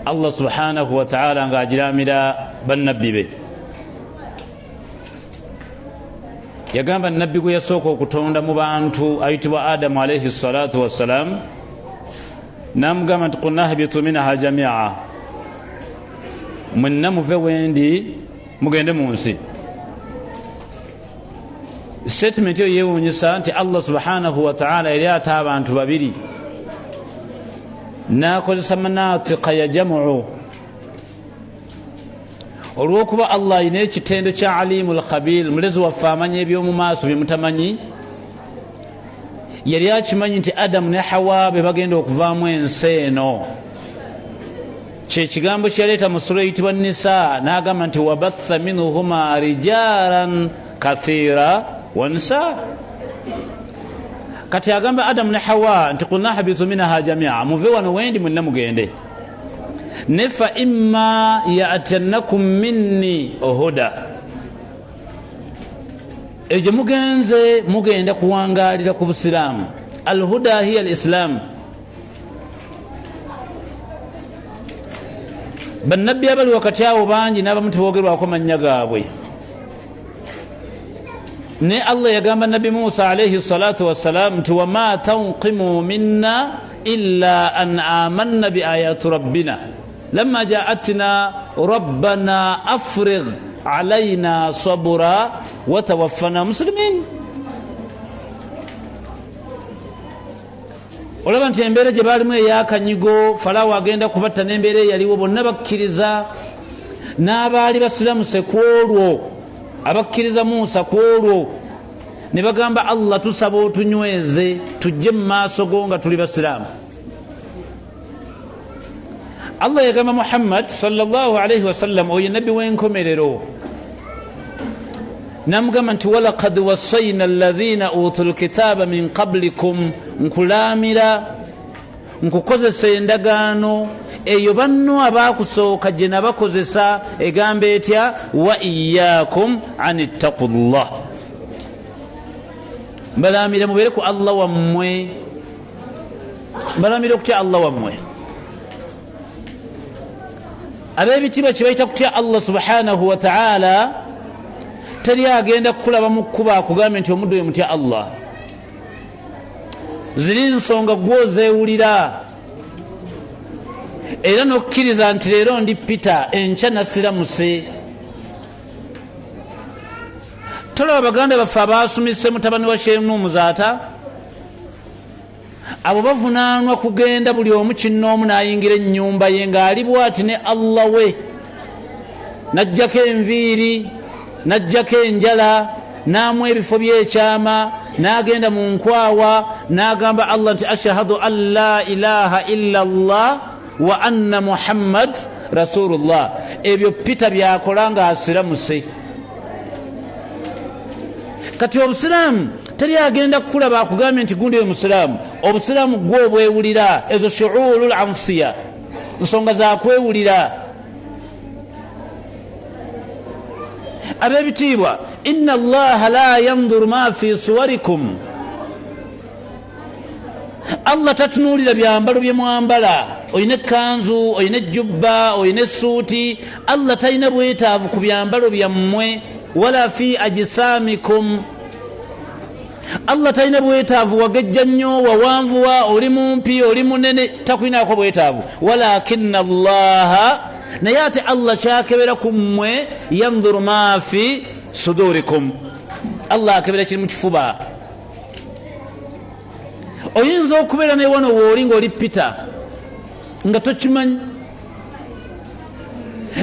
Allah subhanahu wataala ng'agiramira bannabbi be. Yagamba nabbi gwe yasooka okutonda mu bantu ayitibwa Adamu alaihi salatu wassalam, namugamba nti qulna hbitu minha jamia, mwenna muve wendi mugende mu nsi. Statement eyo yewunyisa nti Allah subhanahu wataala yali ate abantu babiri nakozesa manatika ya jamu, olwokuba Allah alina ekitendo kya alimu lkhabir, mulezi waffe amanya ebyomu maaso byemutamanyi. Yali akimanyi nti Adamu ne Hawa be bagenda okuvaamu ensi eno. Kyekigambo kyeyaleeta mu sura eyitibwa Nisa, n'agamba nti wabatha minhuma rijalan kathira wanisa. Kati agamba Adamu ne Hawa nti kulna habitu minaha jamia, muve wano wendi mwenna mugende, ne fa imma yatiannakum minni huda, eyo gye mugenze mugenda kuwangalira ku busiraamu. Alhuda hiya alislaamu. Bannabbi abali wakati awo bangi n'abamu tebogerwako mannya gaabwe, ne Allah yagamba Nabbi Musa alaihi salatu wassalam nti wama tanqimu minna illa an amanna biayati rabbina lamma jaatina rabbana afrigh alaina sabura watawaffana muslimin. Olaba nti embeera gye baalimu ey'akanyigo, Falawo agenda kubatta, n'embeera eyaliwo bonna bakkiriza, n'abaali basiramuse ku olwo abakkiriza Musa ku olwo ne bagamba Allah, tusaba otunyweze tujje mu maaso go nga tuli basiraamu. Allah yagamba Muhammad sallallahu alaihi wasallam, oyo nabbi w'enkomerero, namugamba nti walakad wasaina alladhina utu lkitaba min qablikum, nkulaamira nkukozesa endagaano eyo banno abakusooka gye nabakozesa, egamba etya? Wa iyakum an ittaqu llah, mbalaamire mubeere ku Allah wammwe, mbalaamire okutya Allah wammwe. Ab'ebitiibwa kye bayita kutya Allah subhanahu wataala, teri agenda kukulaba mu kkuba akugambe nti omudde oyo mutya Allah. Ziri nsonga gwozeewulira era nokkiriza nti leero ndi Peter, enkya nasiramuse. Tolaba baganda baffe abasumise mutabani wa Shenuumuzaata, abo bavunaanwa kugenda buli omu kinnoomu n'ayingira ennyumba ye ng'ali bwati ne Allah we, n'ajjako enviiri, n'ajjako enjala, n'amu ebifo by'ekyama, n'agenda mu nkwawa n'agamba Allah nti ashhadu an la ilaha illa Allah wa anna Muhammad rasulullah. Ebyo Peter byakola ng'asiramuse. Kati obusiraamu teri agenda kukulaba akugambye nti gundi oyo musiraamu. Obusiraamu gwe obwewulira, ezo shuuru lanfusiya, nsonga zakwewulira. Ab'ebitiibwa, inna allaha la yanduru ma fi suwarikum, Allah tatunuulira byambalo bye mwambala. Olina ekkanzu, olina ejjubba, olina essuuti, Allah talina bwetaavu ku byambalo byammwe. Wala fi ajisaamikum, Allah talina bwetaavu wagejja nnyo, wawanvuwa, oli mumpi, oli munene, takulinako bwetaavu. Walakina allaha, naye ate Allah kyakebera ku mmwe, yanduru ma fi sudurikum, Allah akebera kiri mu kifuba. Oyinza okubeera naye wano wooli ngaoli Peter nga tokimanyi,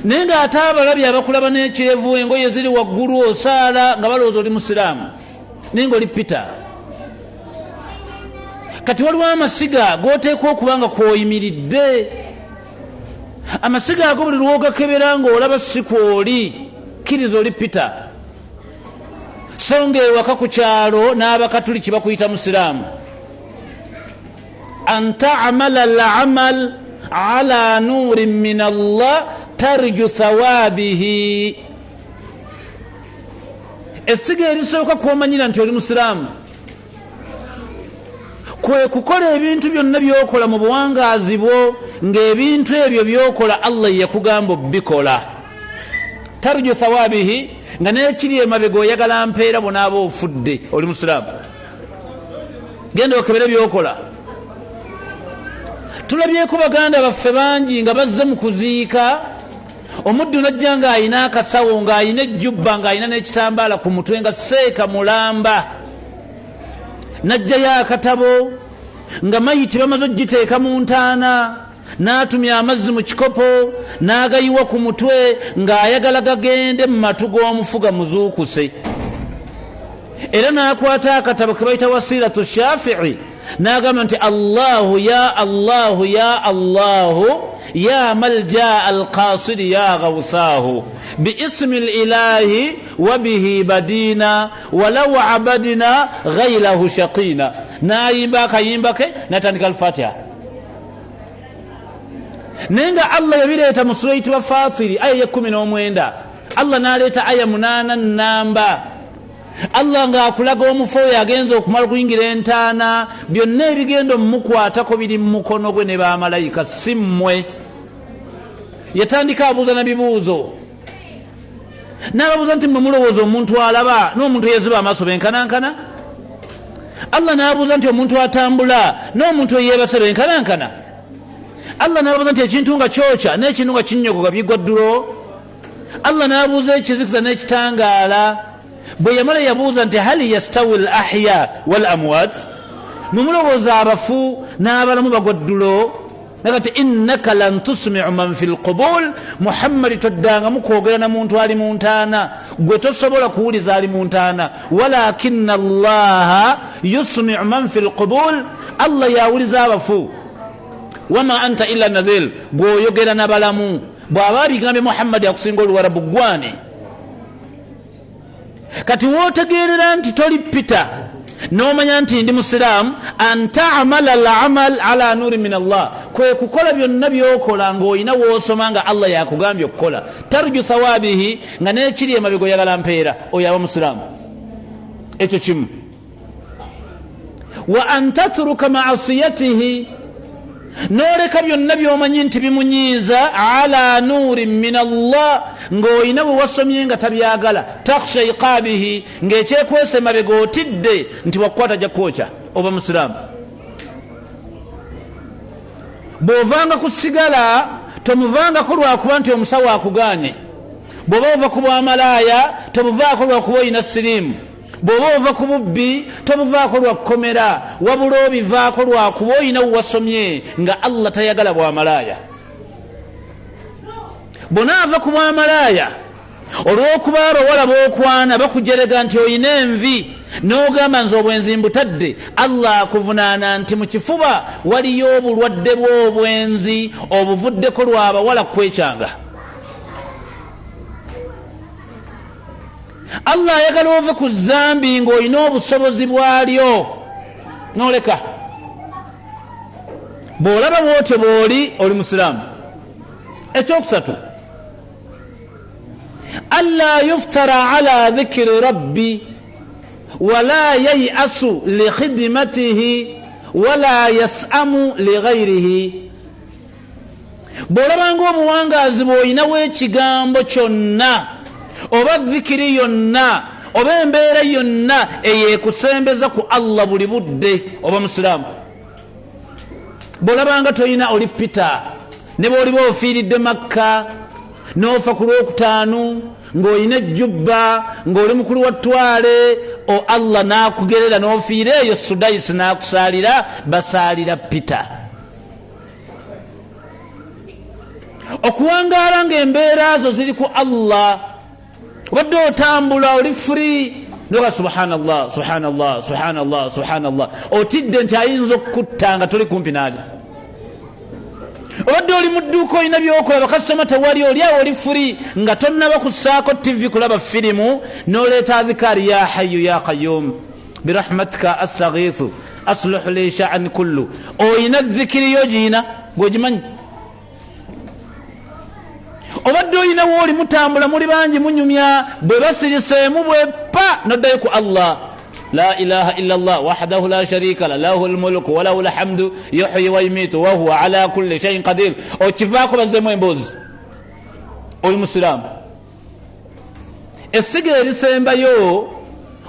naye ngaate abalabi abakulaba n'ekirevu, engoye ziri waggulu, osaala, nga balowooza oli musiraamu, naye nga oli Peter. Kati waliwo amasiga goteekwa okuba nga kwoyimiridde, amasiga ago buli lwogakebera ngaolaba si kwoli, kkiriza oli Peter. So nga ewaka ku kyalo n'abakatuliki bakuyita musiraamu. An tamala lamal ala nurin min Allah tarju thawabihi. Essiga erisooka kwomanyira nti oli musiraamu, Kwe kukola ebintu byonna byokola mu buwangaazi bwo, ng'ebintu ebyo byokola Allah yakugamba obikola, tarju thawabihi, nga nekiri emabega oyagala mpeera bonaaba ofudde oli musiraamu. Genda okebere byokola. Tulabyeko baganda baffe bangi nga bazze mu kuziika, omuddu najja ng'ayina akasawo, ng'ayina ejjubba, ng'ayina n'ekitambaala ku mutwe, nga seeka mulamba, najjayo akatabo nga mayiti bamaze okugiteeka mu ntaana, n'atumya amazzi mu kikopo n'agayiwa ku mutwe ng'ayagala gagende mu matu g'omufu gamuzuukuse. Era n'akwata akatabo ke bayita Wasiratu Shafii n'agamba nti Allahu ya Allahu ya Allahu ya malja alqasiri ya gawusaahu biismi lilahi wabihi badina walau abadina ghairahu shaqina. N'ayimba akayimba ke n'atandika Alfatiha, naye nga Allah yabireeta mu sura eyitibwa Fatiri, aya ye19. Allah n'aleeta aya 8 namba, Allah ng'akulaga omufu oyo agenza okumala okuyingira entaana, byonna ebigenda omumukwatako biri mu mukono gwe ne bamalayika, si mmwe. Yatandika abuuza na bibuuzo, n'ababuuza nti mmwe mulowooza omuntu alaba n'omuntu eyeziba amaaso benkanankana? Allah n'abuuza nti omuntu atambula n'omuntu eyeebase benkanankana? Allah n'ababuuza nti ekintu nga kyokya n'ekintu nga kinyogoga bigwa ddulo? Allah n'abuuza ekizikiza n'ekitangaala. Bwe yamala yabuuza nti hal yastawi l ahya wal amwat, mwe mulowooza abafu n'abalamu bagwa ddulo? Nagati innaka lan tusmiu man fi lqubul, Muhammadi toddangamu kwogera na muntu ali mu ntaana, gwe tosobola kuwuliza ali mu ntaana. Walakina Allaha yusmiu man fi lqubul, Allah yawuliza abafu. Wama anta illa nadhir, gweoyogera nabalamu. Bw'aba abigambye Muhammadi akusinga Oluwarabu gwani? Kati wootegerera nti toli pita n'omanya nti ndi musiraamu, an tamala lamal ala nuri min Allah, kwe kukola byonna byokola ng'olina woosoma nga Allah yakugambye okukola, tarju thawabihi, nga n'ekiri emabega oyagala mpeera, oyo aba musiraamu. Ekyo kimu. Wa an tatruka maasiyatihi, n'oleka byonna by'omanyi nti bimunyiiza, ala nuurin min Allah, ng'olina we wasomye nga tabyagala, takhsha iqabihi, ng'ekyekwesa emabega otidde nti wakukwata ajja kwokya, oba musiraamu. Bw'ovanga ku sigala tomuvangako lwakuba nti omusawo akuganye. Bw'oba ova ku bwamalaaya tobuvaako lwakuba olina siriimu. Bw'oba ova ku bubbi tobuvaako lwa kkomera, wabula obivaako lwakuba olina wewasomye nga Allah tayagala bwamalaaya. Bw'onaava ku bwamalaaya olw'okuba abawala b'okwana bakujerega nti olina envi, n'ogamba nze obwenzi mbutadde, Allah akuvunaana nti mu kifuba waliyo obulwadde bw'obwenzi obuvuddeko lwabawala kwekyanga. Allah ayagala ove ku zambi ng'olina obusobozi bwalyo n'oleka. Bw'olaba bwotyo bw'oli oli musiraamu. Ekyokusatu, alla yuftara ala dhikiri rabbi wala yayasu likhidimatihi wala yasamu lighairihi. Bw'olabanga obuwangaazi bw'olinawo ekigambo kyonna oba zikiri yonna oba embeera yonna eyeekusembeza ku Allah buli budde, oba musiraamu. Bw'olabanga tolina, oli pita, ne bw'oliba ofiiridde Makka n'ofa ku Lwokutaanu ng'olina ejjubba ng'oli mukulu wa ttwale, o Allah n'akugerera n'ofiira eyo Sudayisi n'akusaalira, basaalira pita. Okuwangaala ng'embeera zo ziri ku Allah, obadde otambula oli free noga subhanallah, subhanallah, subhanallah, subhanallah, otidde nti ayinza okukutta nga toli kumpi naali. Obadde oli mu dduuka olina byokola, bakasitoma tewali, oli awo oli free nga tonnaba kussaako TV kulaba firimu, n'oleeta adhikaari ya hayu ya qayum birahmatika astaghithu asluh li sha'ani kullu. Oyina zikiriyo giina gweogimanyi. Obadde olinawo oli mutambula muli bangi munyumya, bwe basiriseemu bwepa noddayo ku Allah. La ilaha illa llah wahdahu la sharika la lahu lmulku walahu lhamdu yuhyi wayumitu wahuwa ala kulli shaiin qadir. Okivaako bazzemu emboozi, oli musiraamu. Essiga erisembayo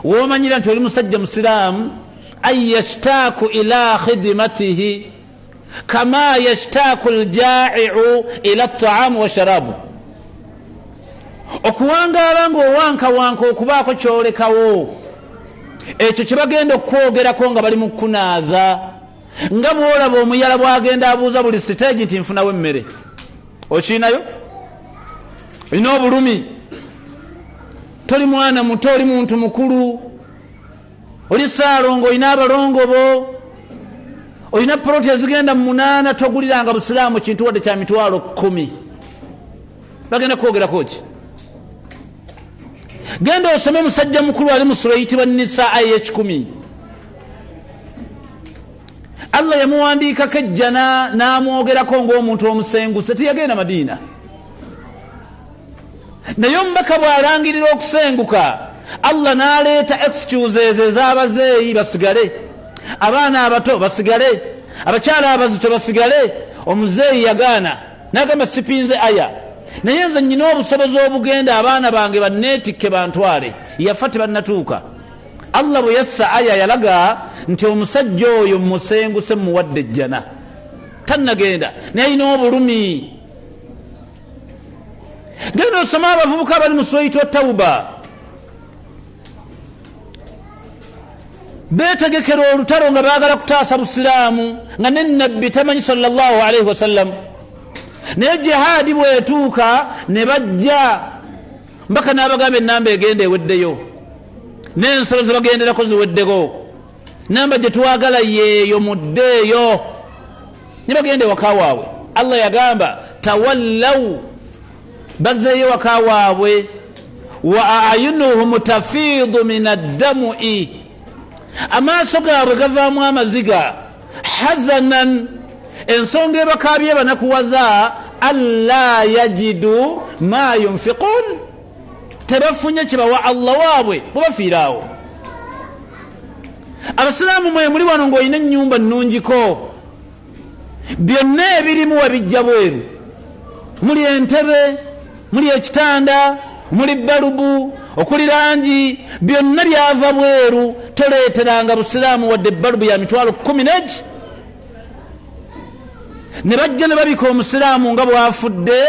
womanyira nti oli musajja musiraamu, an yashtaaku ila khidimatihi kama yashtaaku ljaiu ila taamu washarabu, okuwangaala ngaowankawanka okubaako kyolekawo ekyo kyebagenda okukwogerako nga bali mu kukunaaza, nga bwolaba omuyala bwagenda abuuza buli siteegi nti nfunawo emmere. Okiinayo olina obulumi, toli mwana muto, oli muntu mukulu, oli saalongo, olina abalongo bo, olina poloti ezigenda mu 8, toguliranga busiraamu kintu wadde kya mitwalo 10. Bagenda kwogerako ki? Genda osome musajja mukulu ali mu sura eyitibwa Nisa aya 100. Allah yamuwandiikako ejjana n'amwogerako ng'omuntu omusenguse, teyagenda Madiina. Naye omubaka bw'alangirira okusenguka, Allah n'aleeta excuses ez'abazeeyi basigale, abaana abato basigale, abakyala abazito basigale. Omuzeeyi yagaana n'agamba sipinze aya, naye nze nyina obusobozi obugenda abaana bange banneetikke bantwale. Yafa tebannatuuka. Allah bwe yassa aya yalaga nti omusajja oyo musenguse muwadde ejjana, tannagenda naye alina obulumi. Genda osome abavubuka abali mu sura eyitibwa Tauba, beetegekera olutalo nga baagala kutaasa busiraamu nga ne nabbi tamanyi sallallahu alaihi wasallam. Naye jihaadi bwetuuka ne bajja mbaka n'abagamba enamba egenda eweddeyo, n'ensolo zebagenderako ziweddeko, namba gye twagala yeeyo, muddeeyo. Ne bagenda ewaka waabwe. Allah yagamba tawallaw, bazzeeyo ewaka waabwe, wa ayunuhum tafiidu min addamui, amaaso gaabwe gavaamu amaziga, hazanan, ensonga ebakaabye banakuwaza, alla yajidu ma yunfiqun, tebafunye kyebawa Allah waabwe bwe bafiiraawo. Abasiraamu mwe muli wano ng'olina ennyumba nnungiko, byonna ebirimu wabijja bweru, muli entebe, muli ekitanda, muli balubu, okuli langi, byonna byava bweru. Toleeteranga busiraamu wadde balubu ya mitwalo 10 negi. Ne bajja ne babika omusiraamu nga bw'afudde.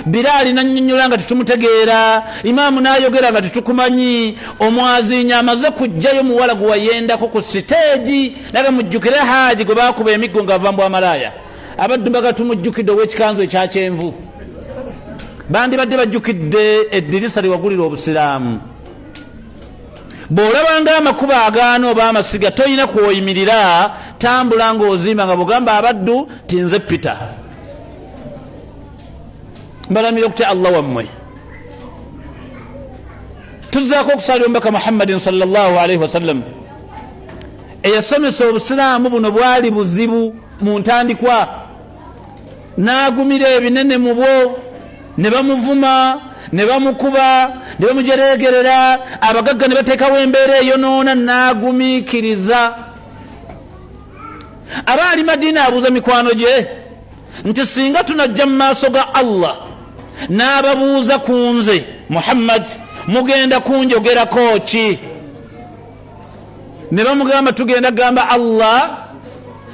Biraali nannyonnyola nga tetumutegeera, imaamu n'ayogera nga tetukumanyi, omwaziinyi amaze kujjayo muwala gwe wayendako ku siteegi. Naga mujjukire haaji gwe baakuba emiggo ng'ava mbwamalaaya, abaddu mbaga tumujjukidde ow'ekikanzu ekyakyenvu. Bandibadde bajjukidde eddirisa lyewagulira obusiraamu. Bw'olabanga amakubo agaana oba amasiga tolina kwoyimirira, tambula ng'ozimba nga bwogamba abaddu ti nze Peter, mbalamira okutya Allah wammwe. Tuzzaako okusaalira omubaka Muhammadin sallallahu alaihi wasallam eyasomesa obusiraamu buno. Bwali buzibu mu ntandikwa, n'agumira ebinene mu bwo, ne bamuvuma, ne bamukuba, ne bamujeregerera, abagagga ne bateekawo embeera eyonoona, n'agumiikiriza. Aba ali Madiina abuuza mikwano gye nti singa tunajja mu maaso ga Allah n'ababuuza ku nze Muhammad, mugenda kunjogerako ki? Ne bamugamba tugenda gamba Allah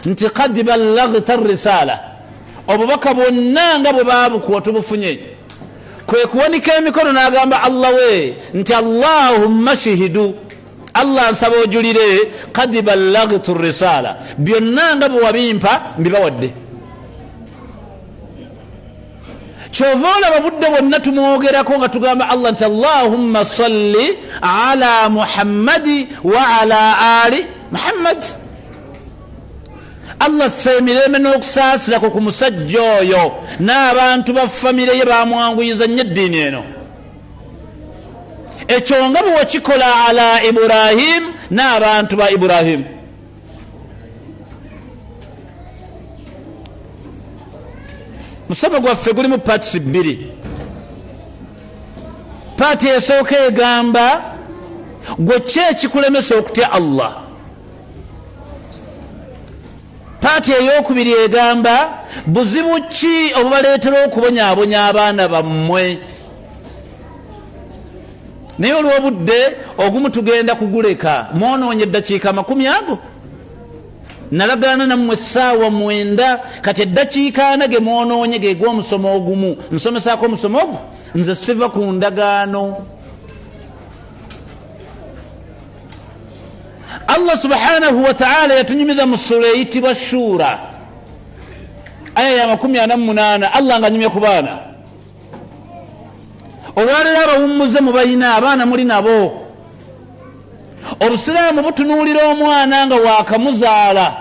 nti kad ballagta risala, obubaka bwonna nga bwe baabukuwa tubufunye. Kwe kuwanika emikono n'agamba Allah we nti allahumma shihidu, Allah nsaba ojulire, kad ballagtu risala, byonna nga bwe wabimpa mbibawadde. Kyova olaba budde bwonna tumwogerako nga tugamba Allah nti allahumma salli ala Muhammadi wa ala ali Muhammad. Allah ssa emirembe n'okusaasirako ku musajja oyo n'abantu ba famire ye, bamwanguyiza nnyo eddiini eno. Ekyo nga bwe wakikola ala Ibrahim n'abantu ba Ibrahim. Musomo gwaffe gulimu paatisi bbiri. Paati esooka egamba Gwe ki ekikulemesa okutya Allah? Paati eyokubiri egamba, buzibu ki obubaleetera okubonyaabonya abaana bammwe? Naye olw'obudde ogumu tugenda kuguleka. Mwonoonye eddakiika 20 ago. Nalagaana nammwe essaawa 9, kati eddakiika 40 ge mwonoonye ge gw'omusomo ogumu. Nsomesaako omusomo ogwo, nze siva ku ndagaano. Allah subhanahu wataala yatunyumiza mu ssula eyitibwa Shuura, aya ya 48. Allah nga anyumya ku baana. Olwaleero abawummuze mubayina abaana muli nabo. Obusiraamu butunuulira omwana nga wakamuzaala.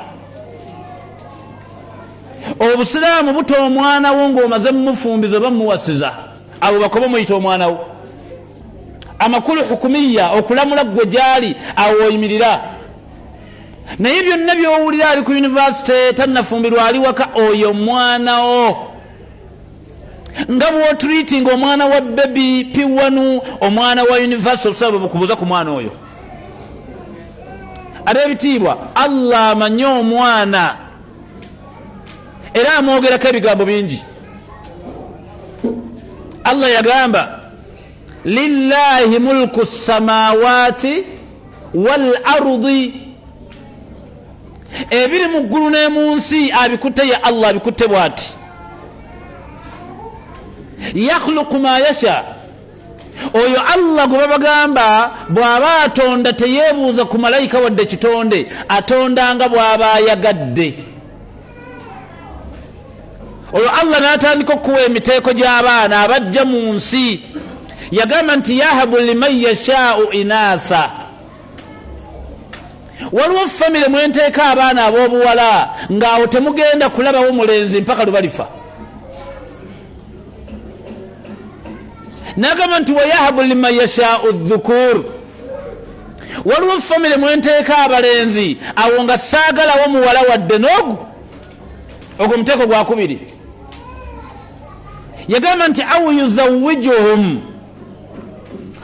Obusiraamu buta omwana wo ng'omaze mumufumbiza oba mumuwasiza, abo bakoba muyita omwana wo. Amakulu hukumiya, okulamula ggwe gyali awo oyimirira. Naye byonna byowulira, ali ku yunivasite, tannafumbirwa, ali waka, oyo mwana wo. Nga bwotreatinga omwana wa baby P1, omwana wa yunivasite, obusiraamu bukubuuza ku mwana oyo. Ab'ebitiibwa, Allah amanye omwana era amwogerako ebigambo bingi. Allah yagamba, lillahi mulku samawati wal ardi, ebiri mu ggulu ne mu nsi abikutte ye Allah, abikutte bw'ati. Yakhluqu ma yasha. Oyo Allah gwe babagamba bw'aba atonda teyeebuuza ku malayika wadde kitonde, atonda nga bw'aba ayagadde. Olwo Allah n'atandika okuwa emiteeko gy'abaana abajja mu nsi. Yagamba nti yahabu liman yashaau inatha. Waliwo famire mwenteeka abaana ab'obuwala ng'awo temugenda kulabawo mulenzi mpaka lubalifa. Nagamba nti wayahabu liman yashaau dhukur. Waliwo famire mwenteeka abalenzi awo nga saagalawo muwala wadde n'ogu. Ogwo muteeko gwakubiri. Yagamba nti au yuzawijuhum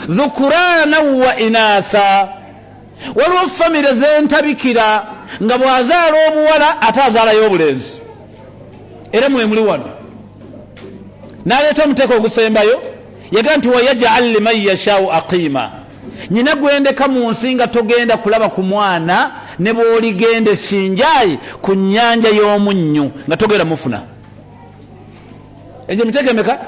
dhukurana wa inatha. Waliwo famire zentabikira nga bw'azaala obuwala ate azaalayo obulenzi, era mwe muli wano. N'aleeta omuteeko ogusembayo, yaga nti wayajal liman yashau aqima. Nyina gwendeka mu nsi nga togenda kulaba ku mwana ne bw'oligenda esinjaayi ku nnyanja y'omunnyu nga togenda mufuna. Egyo emiteeko emeka?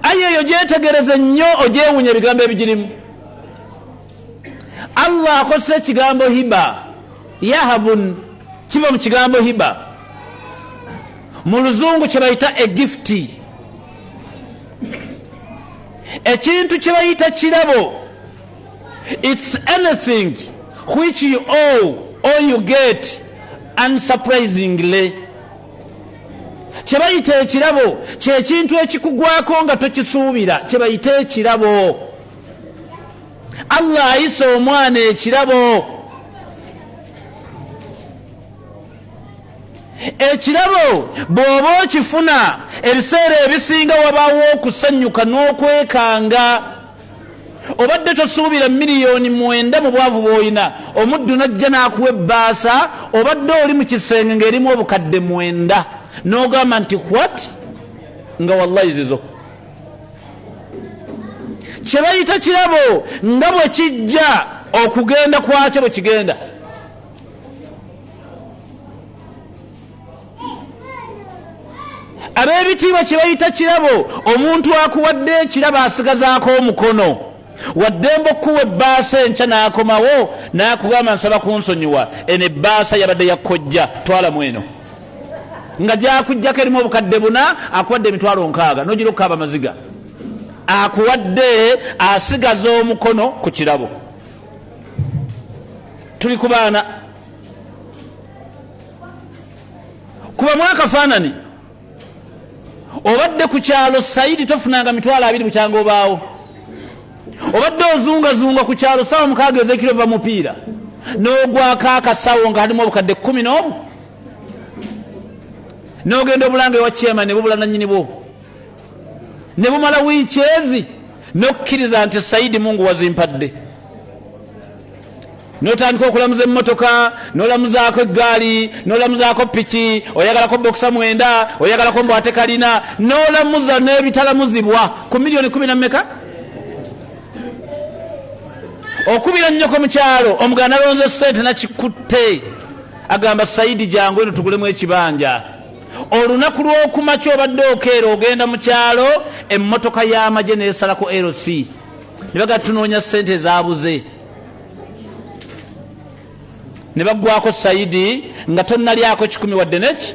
Aye eyo gyetegereze nnyo, ogyewunya ebigambo ebigirimu. Allah akozesa ekigambo hiba, yahabun kiva mu kigambo hiba, mu luzungu kye bayita egifti, ekintu kye bayita kirabo. Its anything which you owe or you get unsurprisingly. Kye bayita ekirabo kyekintu ekikugwako nga tokisuubira, kye bayita ekirabo. Allah ayisa omwana ekirabo. Ekirabo bw'oba okifuna, ebiseera ebisinga wabaawo okusanyuka n'okwekanga. Obadde tosuubira 9 miliyoni mu bwavu bw'olina, omuddu najja n'akuwa ebbaasa. Obadde oli mu kisenge ng'erimu obukadde 9, n'ogamba nti what, nga wallahi zizo. Kye bayita kirabo nga bwe kijja, okugenda kwakyo bwe kigenda. Ab'ebitiibwa, kye bayita kirabo, omuntu akuwadde ekirabo asigazaako omukono. Waddembe okukuwa ebbaasa enkya n'akomawo n'akugamba, nsaba kunsonyiwa, eno ebbaasa yabadde ya kojja, twalamu eno, nga gyakujjako erimu obukadde 4, akuwadde emitwalo 60, nogira okukaaba maziga. Akuwadde asigaza omukono ku kirabo. Tuli ku baana. Kubamu akafaanani, obadde ku kyalo sayidi tofunanga 20,000 bukyanga obaawo, obadde ozungazunga ku kyalo, sawa 6 ezekiro va mupiira, n'ogwako akasawo nga halimu obukadde 11, n'ogenda obulanga ewa chairman ne bubula nanyini bwo, ne bumala wiiki ezi. Nokkiriza nti Saidi Mungu wazimpadde, notandika okulamuza emmotoka, nolamuzaako eggaali, nolamuzaako piki, oyagalako bokisa 9, oyagalako mbu ate kalina, nolamuza n'ebitalamuzibwa ku miliyoni 10 na mmeka. Okubira nnyoko mu kyalo, omuganda nalonze sente nakikutte, agamba Saidi jangu eno tugulemu ekibanja. Olunaku lw'okumakya obadde okeera ogenda mu kyalo, emmotoka y'amagye neesalako LC ne baga tunoonya sente ezaabuze, ne baggwako Saidi nga tonnalyako 100 wadde neki,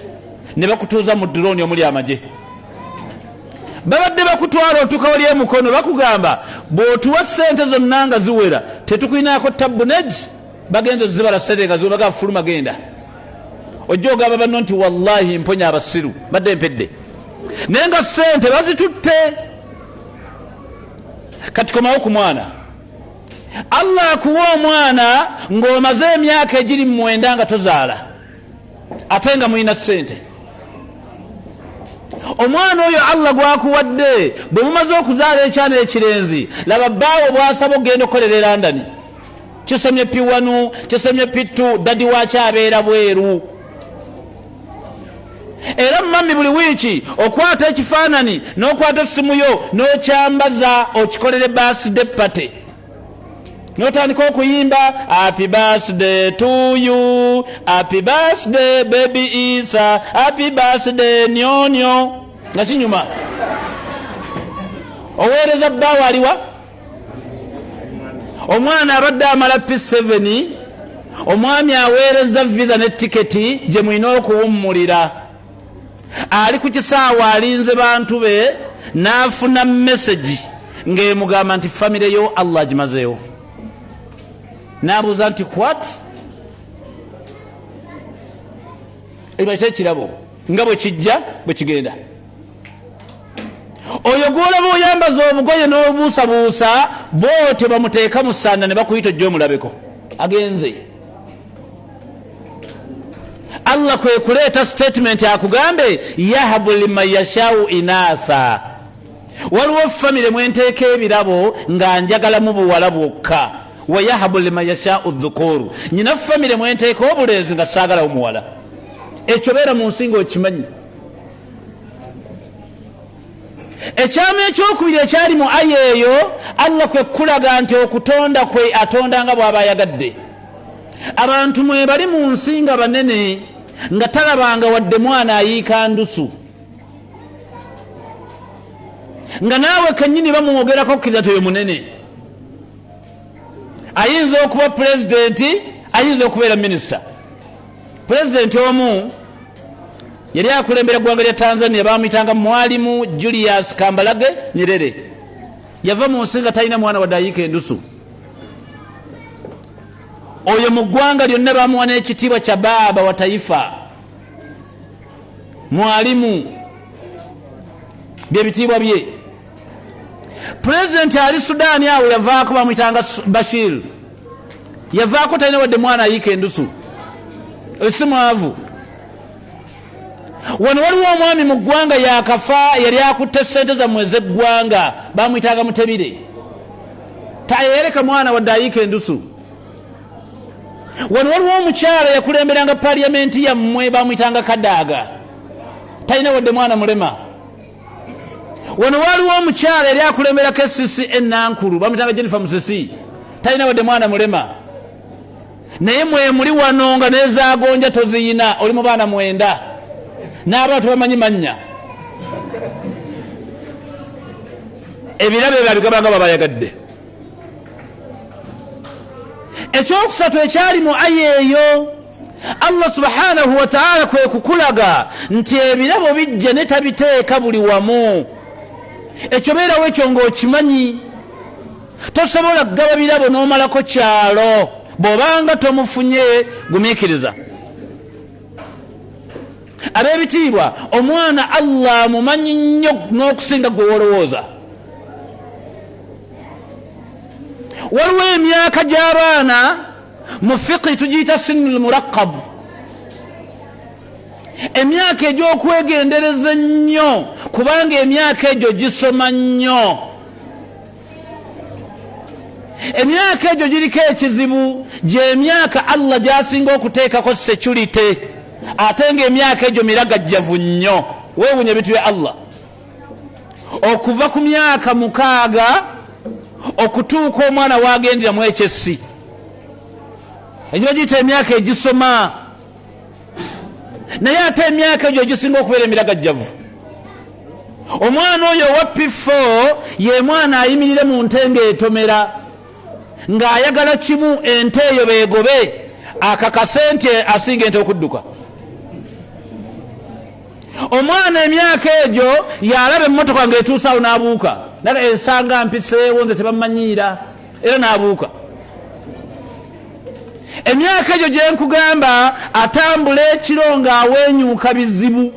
ne bakutuuza mu drone omuli amagye. Babadde bakutwala otuuka wali emukono, bakugamba bw'otuwa sente zonna nga ziwera tetukulinaako tabbu negi, bagenza ozibala sente nga ziwera, bagamba fuluma genda. Ojja ogamba banno nti wallahi mponya abasiru badde mpedde, naye nga sente bazitutte. Kati komawo ku mwana. Allah akuwa omwana ng'omaze emyaka egiri mu 9 nga tozaala, ate nga mulina sente. Omwana oyo Allah gwakuwadde, bwe mumaze okuzaala ekyana ekirenzi, laba bbaawo bw'asaba okugenda okukolera e London, kisomye P1, kisomye P2, dadi waakyo abeera bweru. Era mami buli wiiki okwata ekifaananyi n'okwata essimu yo n'okyambaza okikolere birthday party, n'otandika okuyimba happy birthday to you, happy birthday baby Isa, happy birthday nyonyo, nga kinyuma. Oweereza bbaawo aliwa? Omwana abadde amala P7, omwami aweereza visa ne tiketi gye mulina okuwummulira, ali ku kisaawe alinze bantu be, n'afuna mesagi ng'emugamba nti famire yo Allah agimazeewo. N'abuuza nti what? Ekyo ekirabo nga bwe kijja bwe kigenda. Oyo gw'olaba oyambaza obugoye n'obuusabuusa bw'otyo bamuteeka mu ssanda ne bakuyita ojja omulabeko, agenze. Allah kwe kuleeta statement akugambe yahabu liman yashau inatha. Waliwo famire mwenteeka ebirabo nga njagalamu buwala bwokka, wa yahabu liman yashau dhukuru. Nyina famire mwenteeka obulenzi nga saagalawo muwala. Ekyo beera mu nsi ng'okimanyi. Ekyama ekyokubiri ekyali mu aya eyo, Allah kwe kulaga nti okutonda kwe atonda nga bw'aba ayagadde. Abantu mwe bali mu nsi nga banene nga talabanga wadde mwana ayiika ndusu, nga naawe kennyini bamwogerako kkiriza nti oyo munene, ayinza okuba pulezidenti, ayinza okubeera minisita. Pulezidenti omu yali akulembera eggwanga lya Tanzania, bamuyitanga Mwalimu Julius Kambarage Nyerere. Yava mu nsi nga talina mwana wadde ayiika endusu. Oyo mu ggwanga lyonna bamuwa n'ekitiibwa kya baaba wa taifa, mwalimu, byebitiibwa bye. Pulezidenti ali Sudaani awo yavaako, bamuyitanga Bashir, yavaako talina wadde mwana ayiika endusu, si mwavu. Wano waliwo omwami mu ggwanga yakafa, yali akutte sente zammwe ez'eggwanga, bamuyitanga Mutebire, tayereka mwana wadde ayiika endusu. Wano waliwo omukyala yakulemberanga paliyamenti yammwe, bamuyitanga Kadaaga, talina wadde mwana mulema. Wano waliwo omukyala yali akulembera KCC Enankulu, bamuyitanga Jennifer Musisi, talina wadde mwana mulema. Naye mwe muli wano nga nezagonja toziyina, oli mu baana 9 n'abaana tebamanyi mannya. Ebirabo ebyo abigaba nga babayagadde. Ekyokusatu ekyali mu aya eyo, Allah subhanahu wa ta'ala kwe kukulaga nti ebirabo bijja ne tabiteeka buli wamu. Ekyo beerawo ekyo ng'okimanyi, tosobola kugaba birabo n'omalako kyalo. Bw'obanga tomufunye gumiikiriza. Ab'ebitiibwa, omwana Allah amumanyi nnyo n'okusinga gwe wolowooza. Waliwo emyaka gy'abaana mu fiqhi tugiyita sinnul muraqqab, emyaka egy'okwegendereza ennyo, kubanga emyaka egyo gisoma nnyo. Emyaka egyo giriko ekizibu, gyemyaka Allah gyasinga okuteekako security, ate nga emyaka egyo miragajjavu nnyo. Weewunya ebintu bya Allah. Okuva ku myaka 6 okutuuka omwana wagendera mu HSC, egyo bagiyita emyaka egisoma, naye ate emyaka egyo egisinga okubeera emiragajjavu. Omwana oyo owa P4 ye mwana ayimirire mu nte ng'etomera, ng'ayagala kimu ente eyo beegobe, akakase nti asinga ente okudduka. Omwana emyaka egyo yalaba emmotoka ng'etuusaawo n'abuuka, naga ensanga mpiseewo nze tebamanyiira, era n'abuuka. Emyaka egyo gye nkugamba atambula ekiro ng'aweenyuuka bizibu,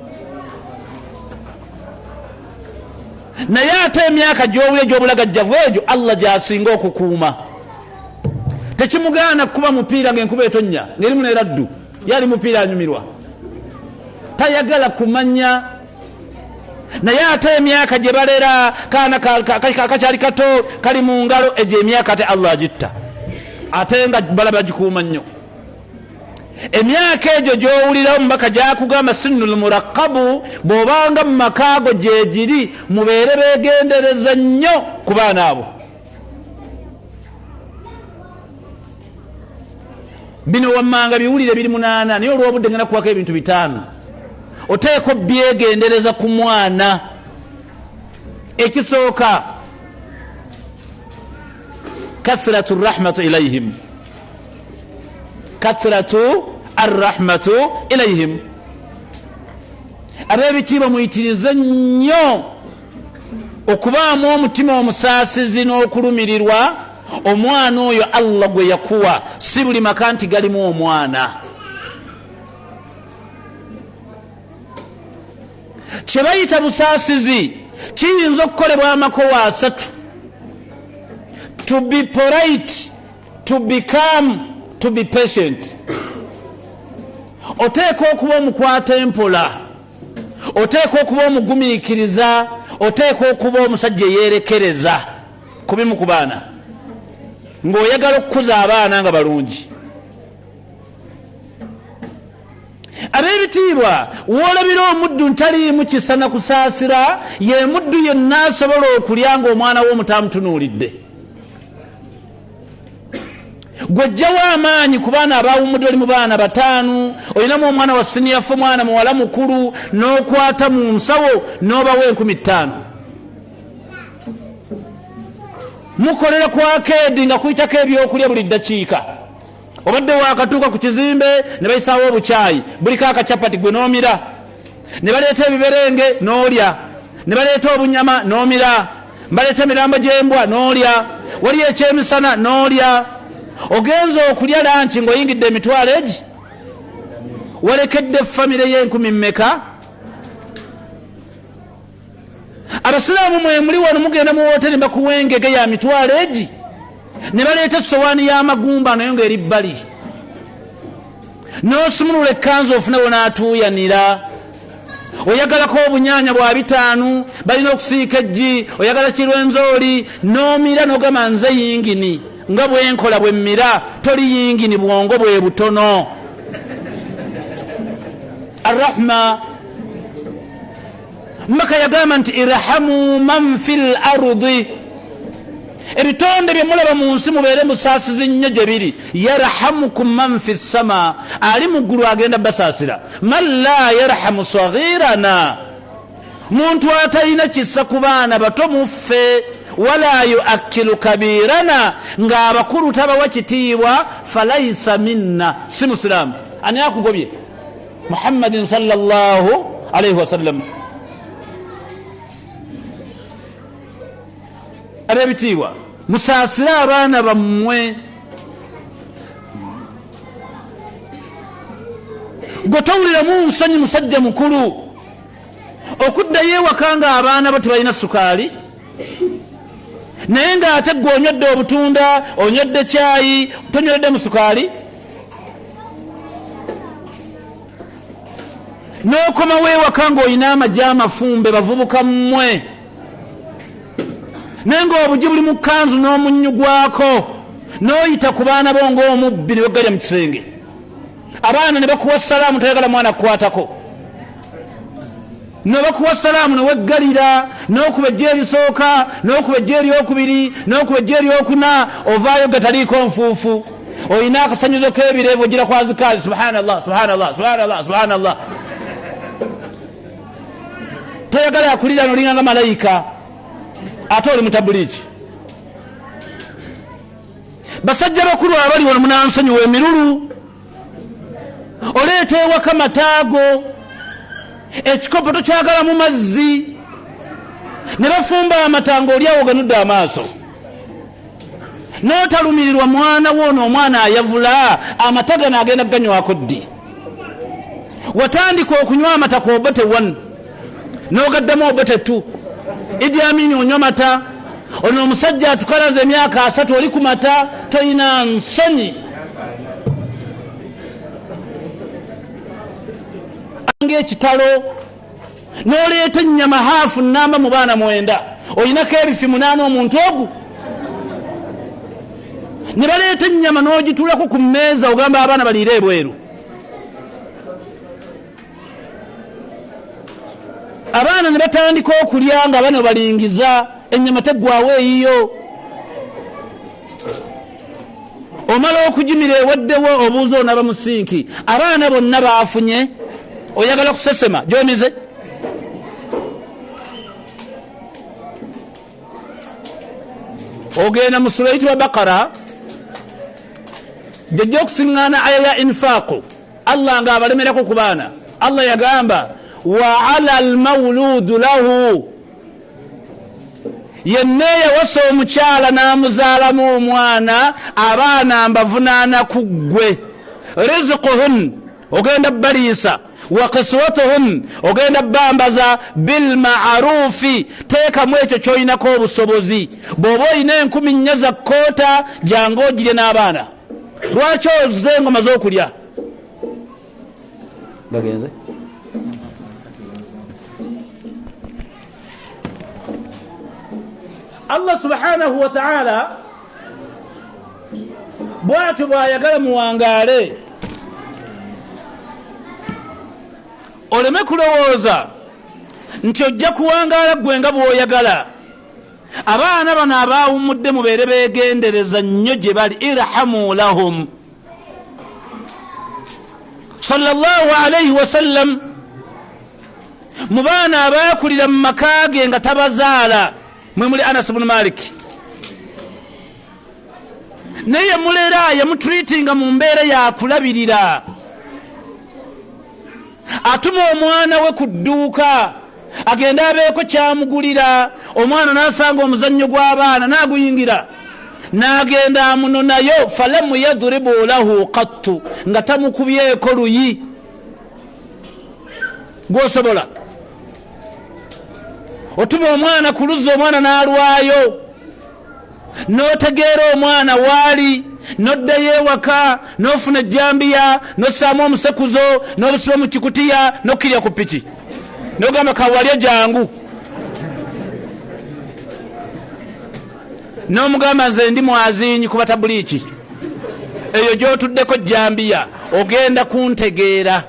naye ate emyaka gy'owulira egy'obulagajjavu egyo Allah gy'asinga okukuuma. Tekimugaana kukuba mupiira ng'enkuba etonnya ng'erimu n'eraddu, ye ali mupiira anyumirwa, tayagala kumanya. Naye ate emyaka gye balera kaana kakyali kato kali mu ngalo, egyo emyaka ate Allah agitta, ate nga bala bagikuuma nnyo. Emyaka egyo gy'owulira omubaka gy'akugamba sinnul murakabu, bw'obanga mu makaago gyegiri mubeere beegendereza nnyo ku baana abo. Bino wammanga biwulire biri 8, naye olw'obudde ngenda kuwako ebintu 5. Oteekwa byegendereza ku mwana. Ekisooka, kathratu rahmatu ilayhim, kathratu arrahmatu ilayhim. Ab'ebitiibwa muyitirize nnyo okubaamu omutima omusaasizi n'okulumirirwa omwana oyo Allah gwe yakuwa. Si buli maka nti galimu omwana. Kye bayita busaasizi kiyinza okukolebwa amakowa 3: to be polite, to be calm, to be patient. Oteekwa okuba omukwata empola, oteekwa okuba omugumiikiriza, oteekwa okuba omusajja eyeerekereza ku bimu ku baana, ng'oyagala okukuza abaana nga balungi. Ab'ebitiibwa, w'olabira omuddu ntaliimu kisa na kusaasira, ye muddu yenna asobola okulya ng'omwana we omuto amutunuulidde. Gw'ojjawo amaanyi ku baana abawummudde, oli mu baana 5, olinamu omwana wa siniya fo, mwana muwala mukulu, n'okwata mu nsawo n'obawa 5,000. Mukolera ku akeedi nga kuyitako ebyokulya buli ddakiika. Obadde waakatuuka ku kizimbe ne bayisaawo obukyayi buliko akacapati, gwe n'omira, ne baleeta ebiberenge n'olya, ne baleeta obunyama n'omira, baleeta emirambo gy'embwa n'olya, wali ekyemisana n'olya. Ogenze okulya lanki ng'oyingidde emitwalo egi, walekedde famire y'enkumi mmeka? Abasiraamu mwe muli wano mugenda mu woteri bakuwa engege ya mitwalo egi, ne baleeta essowaani y'amagumba nayo ng'eri bbali, n'osumulula ekkanzu ofune wonaatuuyanira. Oyagalako obunyaanya bwa 5, balina okusiika eggi, oyagala kirwenzooli, n'omira n'ogamba nze yingini nga bwe nkola bwe mmira. Toli yingini, bwongo bwe butono. Arrahma, Maka yagamba nti irhamu man fil ardi, ebitonde bye mulaba mu nsi mubeere musaasizi nnyo gye biri. Yarhamukum man fi ssama, ali mu ggulu agenda basaasira. Man la yarhamu saghirana, muntu atalina kisa ku baana bato muffe, wala yuakkilu kabirana, ng'abakulu tabawa kitiibwa, falaisa minna, si musiraamu. Ani akugobye? Muhammadin sallallahu alaihi wasallam. Ab'ebitiibwa, musaasire abaana bammwe. Gwe towuliramu nsonyi musajja mukulu okuddayo ewaka ng'abaana bo tebalina sukaali, naye ng'ate gwe onywedde obutunda, onywedde kyayi, tonyweredde mu sukaali, n'okomawo ewaka ng'olina amagi amafumbe. Bavubuka mmwe, naye ng'obugi buli mu kkanzu n'omunnyu gwako. N'oyita ku baana bo ng'omubbi ne weggalya mu kisenge, abaana ne bakuwa salaamu, toyagala mwana kukwatako, nebakuwa salaamu neweggalira, n'okuba ejja erisooka, n'okuba ejja eryokubiri, n'okuba ejja eryokuna, ovaayo gataliiko nfuufu, olina akasanyuzo k'ebirevu, ogira kwazikaali, subhanallah, subhanallah, subhanallah, subhanallah. Toyagala akulira, nolinga nga malayika, ate oli mutabuliiki. Basajja bakulu abali wano, munansonyiwa emirulu. Oleeta ewaka mataago, ekikopo tokyagala mu mazzi, ne bafumba amata ng'oli awo ganudde amaaso, n'otalumirirwa mwana wo. Ono omwana ayavula amata gano agenda kuganywako ddi? Watandika okunywa amata ku Obote 1, n'ogaddamu Obote 2, Idi Amini onywa mata. Ono omusajja atukalaza emyaka 30 oli ku mata, toyina nsonyi ngaekitalo. N'oleeta ennyama haafu namba mu baana 9, olinako ebifi 8. Omuntu ogu ne baleeta ennyama n'ogitulako ku mmeeza, ogamba abaana baliire ebweru. Abaana ne batandika okulya nga bano balingiza ennyama teggwawo eyiyo. Omala okugimira ewaddewo, obuuza onaba mu sinki, abaana bonna baafunye, oyagala kusesema gyomize. Ogenda mu sula eyitibwa Bakara, jojja okusiŋŋaana aya ya infaaku. Allah nga abalemerako ku baana, Allah yagamba wa ala almauludu lahu, yenna eyawasa omukyala n'amuzaalamu omwana, abaana mbavunaana ku ggwe. Rizikuhun, ogenda baliisa, wa kiswatuhun, ogenda bambaza, bilmarufi, teekamu ekyo kyoyinako obusobozi. Bw'oba olina 4000 za koota, jangu ogirye n'abaana. Lwaki oze nga omaze okulya? Bagenze. Allah subhanahu wataala bwatyo bwayagala muwangaale, oleme kulowooza nti ojja kuwangaala gwe nga bw'oyagala. Abaana bano abawummudde mubeere begendereza nnyo gye bali. Irhamu lahum. Sallallahu alaihi wasallam, mu baana abakulira mu maka ge nga tabazaala, mwe muli Anas bunu Malik, naye yamulera, yamutreatinga mu mbeera yakulabirira. Atuma omwana we ku dduuka agende abeeko kyamugulira, omwana n'asanga omuzannyo gw'abaana n'aguyingira, n'agenda amunonayo. Falamu yadribu lahu kattu, nga tamukubyeko luyi. Gwosobola otuma omwana ku luzzi, omwana n'alwayo, n'otegeera omwana waali, n'oddayo ewaka, n'ofuna ejjambiya, n'ossaamu omusekuzo, n'obusiba mu kikutiya, n'okkirya ku piki, n'ogamba kawalye jangu, n'omugamba nze ndi mwazinyi ku batabuliiki eyo gy'otuddeko jjambiya, ogenda kuntegeera.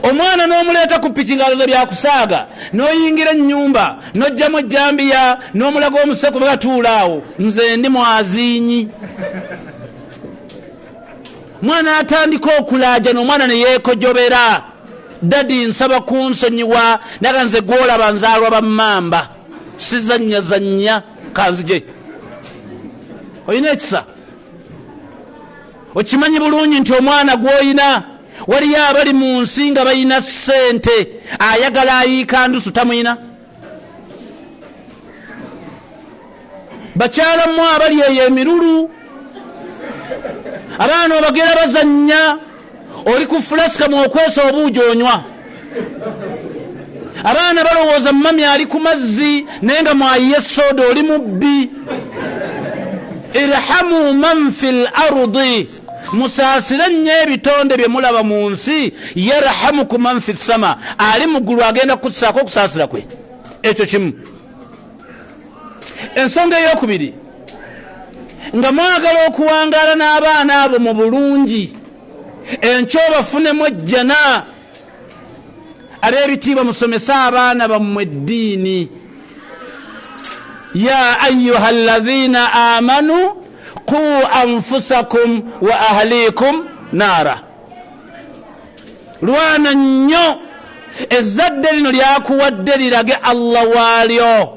Omwana n'omuleeta ku piki ng'aloza byakusaaga, n'oyingira ennyumba, n'ojjamu ejjambiya, n'omulaga omuseku, batuula awo, nze ndi mwazinyi. Mwana atandika okulaaja, n'omwana ne yeekojobera, dadi nsaba kunsonyiwa, naga nze gwolaba nzaalwa bammamba, sizannyazannya, kanzije. Olina ekisa, okimanyi bulungi nti omwana gw'olina, waliyo abali mu nsi nga balina ssente, ayagala ayiika ndusu tamuyina. Bakyala mmwe abali eyo emirulu, abaana obagera bazannya, oli ku fulasika mwokwesa obuugi onywa, abaana balowooza mami ali ku mazzi, naye nga mwayiye soda, oli mubbi. Irhamu man fi l ardi, musaasire nnyo ebitonde bye mulaba mu nsi, yarhamuku man fi ssama, ali mu ggulu agenda kukusaako okusaasira kwe. Ekyo kimu. Ensonga eyokubiri, nga mwagala okuwangaala n'abaana abo mu bulungi, enkyo bafunemu ejjana, ab'ebitiibwa musomese abaana bammwe eddiini. Ya ayuha alladhina amanu qu anfusakum wa ahlikum naara. Lwana nnyo ezzadde lino lyakuwadde lirage Allah waalyo.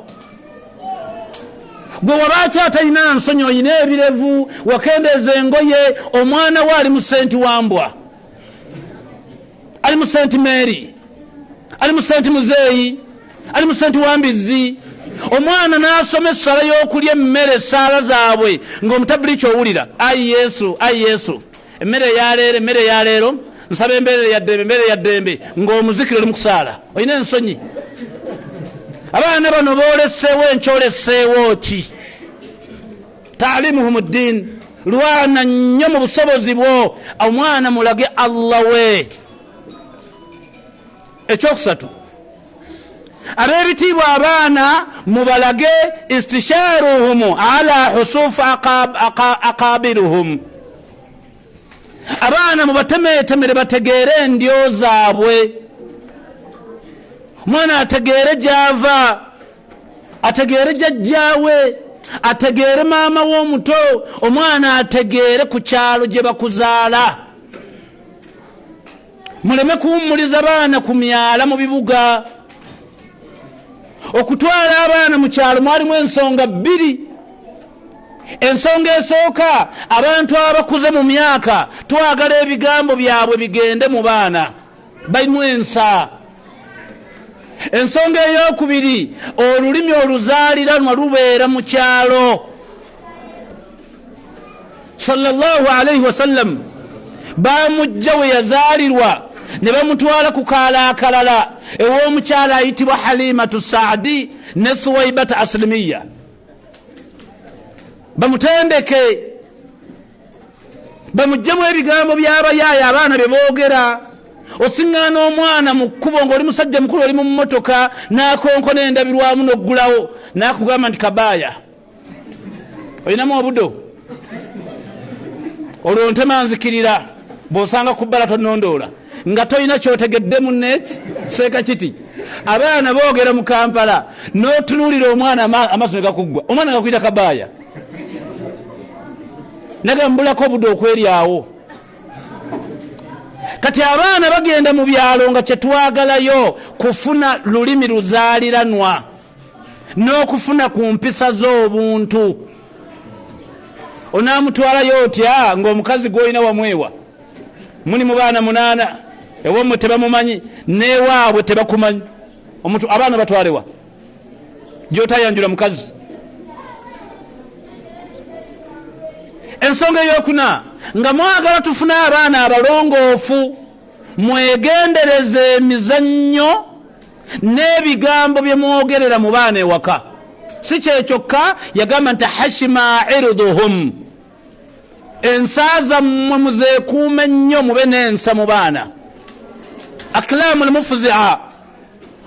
Gwe wabaaki atalina nsonyi, olina ebirevu, wakendeeza engoye, omwana we ali mu senti wambwa, ali mu senti Mary, ali mu senti muzeeyi, ali mu senti wambizzi. Omwana n'asoma essala y'okulya emmere, essaala zaabwe ng'omutabuliki owulira ayi Yesu, ayi Yesu, emmere eyaleero, emmere eyaleero, nsaba embeerere ya ddembe, embeerere ya ddembe, ng'omuzikiro oli mu kusaala. Olina ensonyi. Abaana bano booleseewo enkyoleseewo ki? Taalimuhum ddiin. Lwana nnyo mu busobozi bwo, omwana mulage Allah we. Ekyokusatu, ab'ebitiibwa, abaana mubalage istisharuhum ala husufu aqabiruhum. Abaana mubatemeetemere bategeere endyo zaabwe. Omwana ategeere gyava, ategeere jajjaawe, ategeere maama w'omuto, omwana ategeere ku kyalo gye bakuzaala. Muleme kuwummuliza baana ku myala mu bibuga. Okutwala abaana mu kyalo mwalimu ensonga bbiri. Ensonga esooka, abantu abakuze mu myaka twagala ebigambo byabwe bigende mu baana, balimu ensa. Ensonga eyokubiri, olulimi oluzaaliranwa lubeera mu kyalo. Sallallahu alaihi wasallam bamujja we yazaalirwa ne bamutwala ku kaala akalala ew'omukyala ayitibwa Halimatu Saadi ne Suwaibata Aslimiya, bamutendeke, bamuggyemu ebigambo by'abayaaya abaana bye boogera. Osiŋŋaana omwana mu kkubo ng'oli musajja mukulu, oli mu mmotoka, n'akonkona endabirwamu n'oggulawo, n'akugamba nti kabaaya olinamu obudo, olwo ntema nzikirira, bw'osanga ku bbala tonnondoola, nga tolina kyotegedde munneeki seeka kiti. Abaana boogera mu Kampala, n'otunuulira omwana amaaso ne gakuggwa, omwana gakuyita kabaaya, nagambulako obudo okweryawo. Kati abaana bagenda mu byalo nga kyetwagalayo kufuna lulimi luzaaliranwa n'okufuna ku mpisa z'obuntu. Onaamutwalayo otya ng'omukazi gw'olina wamwewa? Muli mu baana 8, ewammwe tebamumanyi, n'ewaabwe tebakumanyi. Omuntu abaana batwalewa gyotayanjula mukazi? Ensonga eyokuna, nga mwagala tufune abaana abalongoofu, mwegendereze emizannyo n'ebigambo bye mwogerera mu baana ewaka. Si kyekyokka, yagamba nti hashima irduhum, ensa zammwe muzeekuume nnyo, mube n'ensa mu baana. Aklamu lmufuzia,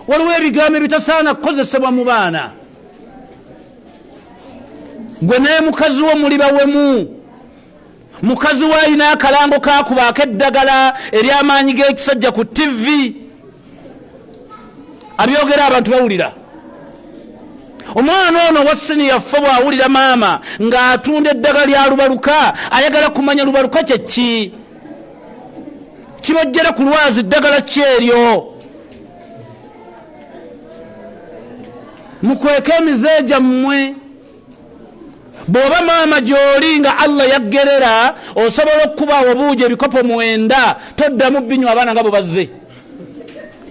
waliwo ebigambo ebitasaana kukozesebwa mu baana. Gwe ne mukazi wo muli bawemu, mukazi we alina akalango kakuba ak'eddagala ery'amaanyi g'ekisajja ku tivi, abyogera abantu bawulira. Omwana ono owa siniya ffe bw'awulira maama ng'atunda eddagala lya lubaluka, ayagala kumanya lubaluka kyeki, kibojjera ku lwazi ddagala ki eryo. Mukweke emize gyammwe. Bw'oba maama gy'oli nga Allah yaggerera, osobola okukubaawo obuugi ebikopo 9, toddamu binywa abaana nga bwe bazze.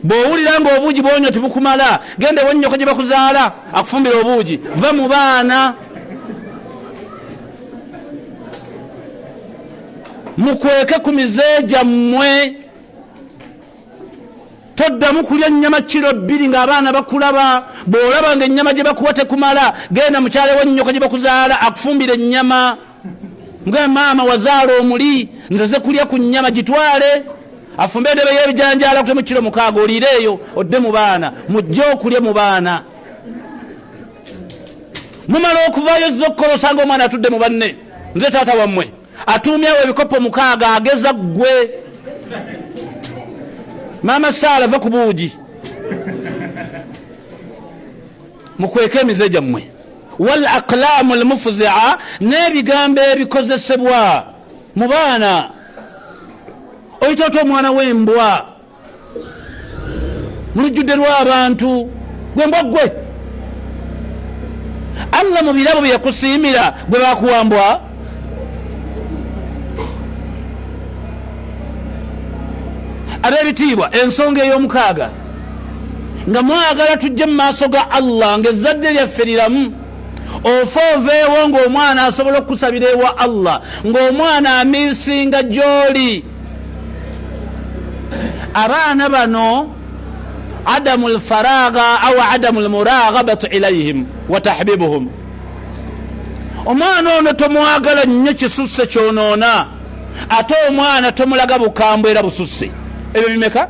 Bw'owulira ng'obuugi bwonywa tebukumala, genda ewonnyoko gye bakuzaala akufumbira obuugi, va mu baana. Mukweke ku mize gyammwe. Toddamu kulya nnyama kiro 2 ng'abaana bakulaba. Bw'olaba ng'ennyama gye bakuwa tekumala, genda mukyala ewonnyoko gye bakuzaala akufumbira ennyama. Mugambe, maama wazaala omuli, nze kulya ku nnyama, gitwale. Afumbe endebe y'ebijanjaalo akutemu kiro 6, oliireeyo odde mu baana, mujje okulya mu baana. Mumala okuvaayo ozza okukola, osanga omwana atudde mu banne. Nze taata wammwe atuumyawo ebikopo 6, ageza ggwe. Maama Saala, va ku buugi. Mukweke emize gyammwe. Wal aqlaamu lmufzia, n'ebigambo ebikozesebwa mu baana. Oyita ota omwana w'embwa mu lujjudde lw'abantu? Gwe mbwa ggwe! Allah mu birabo bye yakusiimira gwe bakuwambwa. Ab'ebitiibwa, ensonga ey'omukaaga, nga mwagala tujje mu maaso ga Allah ng'ezzadde lyaffe liramu, ofa oveewo ng'omwana asobola okukusabira ewa Allah, ng'omwana amiisinga gy'oli. Abaana bano, adamu lfaragha au adamu lmuraghabatu ilayhim wa tahbibuhum. Omwana ono tomwagala nnyo kisusse kyonoona, ate omwana tomulaga bukambwe era bususse. Ebyo bimeka?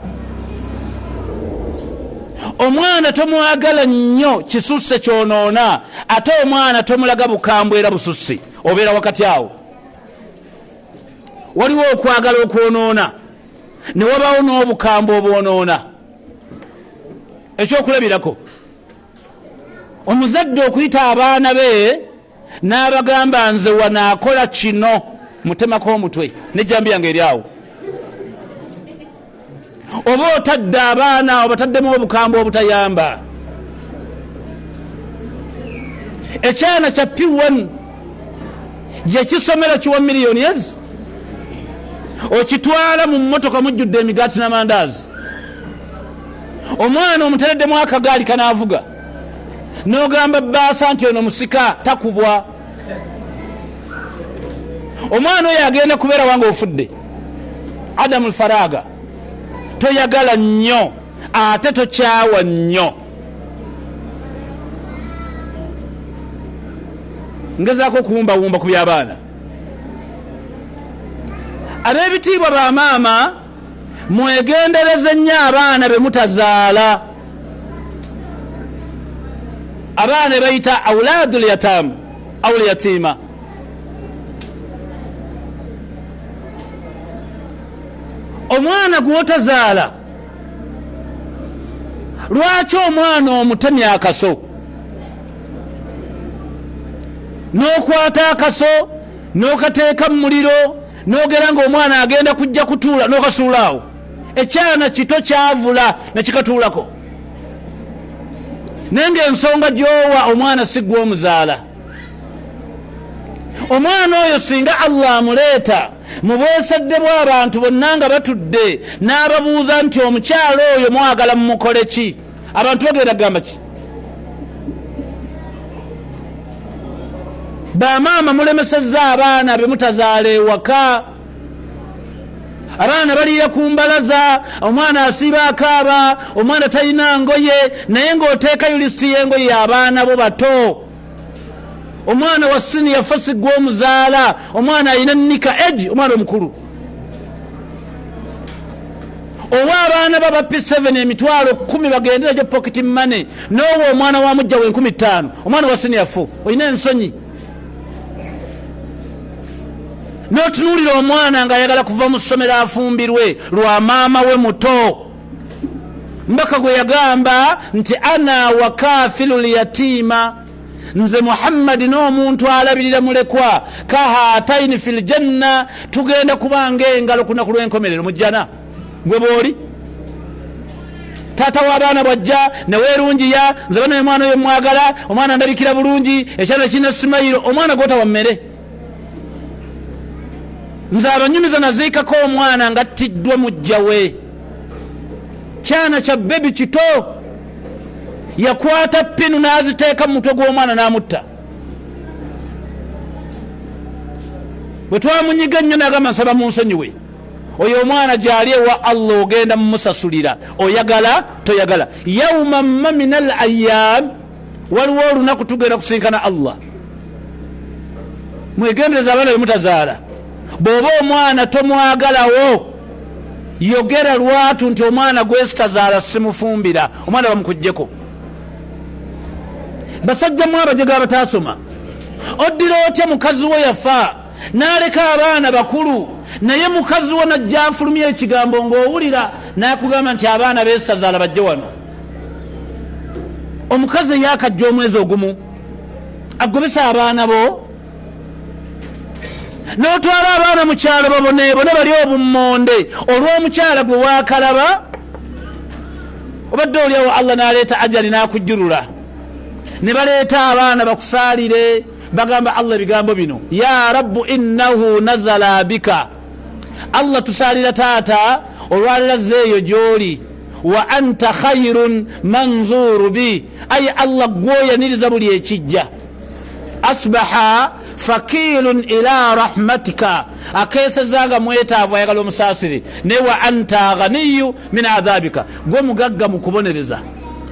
Omwana tomwagala nnyo kisusse kyonoona, ate omwana tomulaga bukambwe era bususse. Obeera wakati awo. Waliwo okwagala okwonoona, ne wabaawo n'obukambwe obwonoona. Ekyokulabirako, omuzadde okuyita abaana be n'abagamba, nze wanaakola kino, mutemako omutwe nejjambi yange eri awo. Oba otadde abaana, obataddemu obukambwe obutayamba. Ekyana kya P1 gyekisomera kiwa miliyoni ezi, okitwala mu mmotoka mujjudde emigaati n'amandaazi. Omwana omutereddemu akagaali kanaavuga, n'ogamba baasa nti ono musika takubwa. Omwana oyo agenda kubeera wange ofudde. Adamu lfaraga, toyagala nnyo ate tokyawa nnyo. Ngezaako okuwumbawumba ku by'abaana. Ab'ebitiibwa, bamaama, mwegendereze nnyo abaana be mutazaala, abaana bayita auladu lyatam au lyatima. Omwana gwotazaala, lwaki omwana omutemya akaso, n'okwata akaso n'okateeka mu muliro, n'ogera nga omwana agenda kujja kutuula n'okasuulaawo? Ekyana kito kyavula nekikatuulako, naye ngaensonga gyowa omwana si gwe omuzaala. Omwana oyo singa Allah amuleeta mu bwesedde bw'abantu bonna nga batudde, n'ababuuza nti, omukyalo oyo mwagala mumukole ki? Abantu bagenda kugamba ki? Bamaama, mulemesezza abaana be mutazaala ewaka. Abaana baliira ku mbalaza, omwana asiiba akaaba, omwana talina ngoye, naye ng'oteekayo lisiti y'engoye abaana bo bato. Omwana wa siniya fosi gwe omuzaala, omwana alina nika egi, omwana omukulu owa abaana baba P7 10,000 bagenderegyo pocket money, n'owa omwana wa mujja we 5,000, omwana wa siniya fo. Olina ensonyi n'otunuulira omwana ng'ayagala kuva mu ssomero afumbirwe lwa maama we muto. Mbaka gwe yagamba nti, ana wakafilu lyatiima, nze Muhammadi n'omuntu alabirira mulekwa, kahataini fi ljanna, tugenda kubanga engalo kunaku lw'enkomerero mujjana. Gwe bwoli taata w'abaana, bwajja neweerungiya, nze banaye omwana oyo mwagala, omwana ndabikira bulungi, ekyana kirina simayiro, omwana gwotawa mmere. Nze abanyumiza, naziikako omwana nga attiddwa mujja we, kyana kya bebi kito. Yakwata pinu n'aziteeka mu mutwe gw'omwana n'amutta. Bwe twamunyiga ennyo n'agamba, nsaba munsonyiwe. Oyo omwana gyali ewa Allah, ogenda mumusasulira, oyagala toyagala. Yauma ma min al ayam, waliwo olunaku tugenda kusinkana Allah. Mwegendereza abaana bemutazaala. Bw'oba omwana tomwagalawo, yogera lwatu nti omwana gwesitazaala simufumbira, omwana bamukuggyeko. Basajja mu abajega abataasoma, oddira otya mukazi wo yafa n'aleka abaana bakulu, naye mukazi wo najja afulumya ekigambo ng'owulira n'akugamba nti abaana beesazaala bajje wano. Omukazi eyakajja omwezi ogumu agobesa abaana bo, n'otwala abaana mu kyalo baboneebone bali obummonde olw'omukyala gwe waakalaba. Obadde oliawo Allah n'aleeta ajali n'akujjulula, ne baleeta abaana bakusaalire, bagamba Allah ebigambo bino, ya rabbu innahu nazala bika, Allah tusaalira taata olwalira zeeyo gy'oli, wa anta khairun manzuru bi, ayi Allah gwoyaniriza buli ekijja, asbaha fakilun ila rahmatika, akeeseza nga mwetaavu ayagala omusaasire, naye wa anta ghaniyu min adhabika, gwe mugagga mu kubonereza.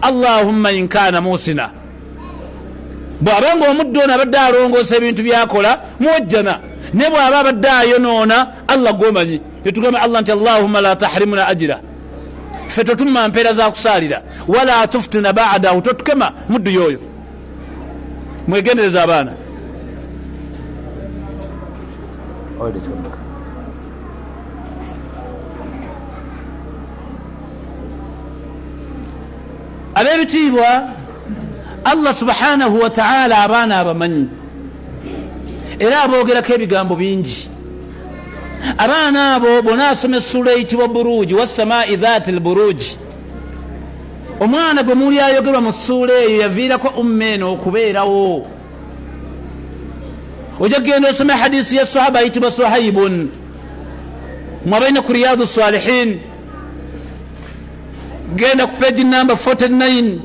Allahumma in kana musina, bw'aba nga omuddu ono abadde alongoosa ebintu byakola muwajjana, naye bw'aba abadde ayonoona Allah gwomanyi. Netugamba Allah nti allahumma la tahrimuna ajira, ffe totumma mpeera za kusaalira, wala tuftina badahu, totukema muddu yoyo. Mwegendereza abaana. Ab'ebitiibwa, Allah subhanahu wataala abaana abamanyi era aboogerako ebigambo bingi. Abaana abo bona asoma essula eyitibwa Buruuji, wassamai dhati lburuuji. Omwana gwe muli ayogerwa mu ssuula eyo yaviirako umma eno okubeerawo. Ojja kugenda osome hadisi ya sahaba ayitibwa Suhaibun, mwabalina ku Riyadu Salihin, genda ku page namba 49,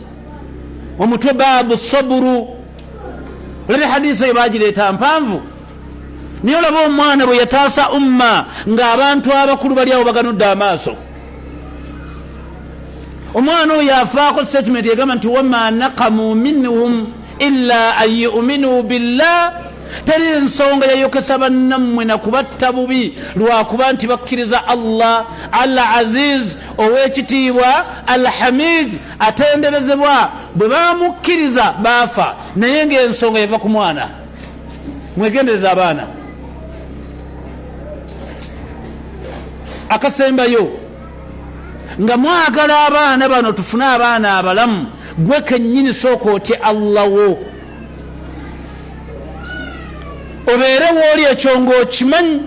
omutwe baabu saburu. Olabe hadisi eyo bagireeta mpanvu, naye olaba omwana bwe yataasa umma ng'abantu abakulu bali awo baganudde amaaso. Omwana oyo afaako statement egamba nti wama nakamu minhum illa an yuminu billah, teri nsonga yayokesa bannammwe nakubatta bubi lwakuba nti bakkiriza Allah al aziz, ow'ekitiibwa, al hamid, atenderezebwa. Bwe bamukkiriza baafa, naye ng'ensonga yava ku mwana. Mwegendereza abaana. Akasembayo, nga mwagala abaana bano tufune abaana abalamu, gwe kennyini sooka otye Allah wo, obeere wooli ekyo ng'okimanyi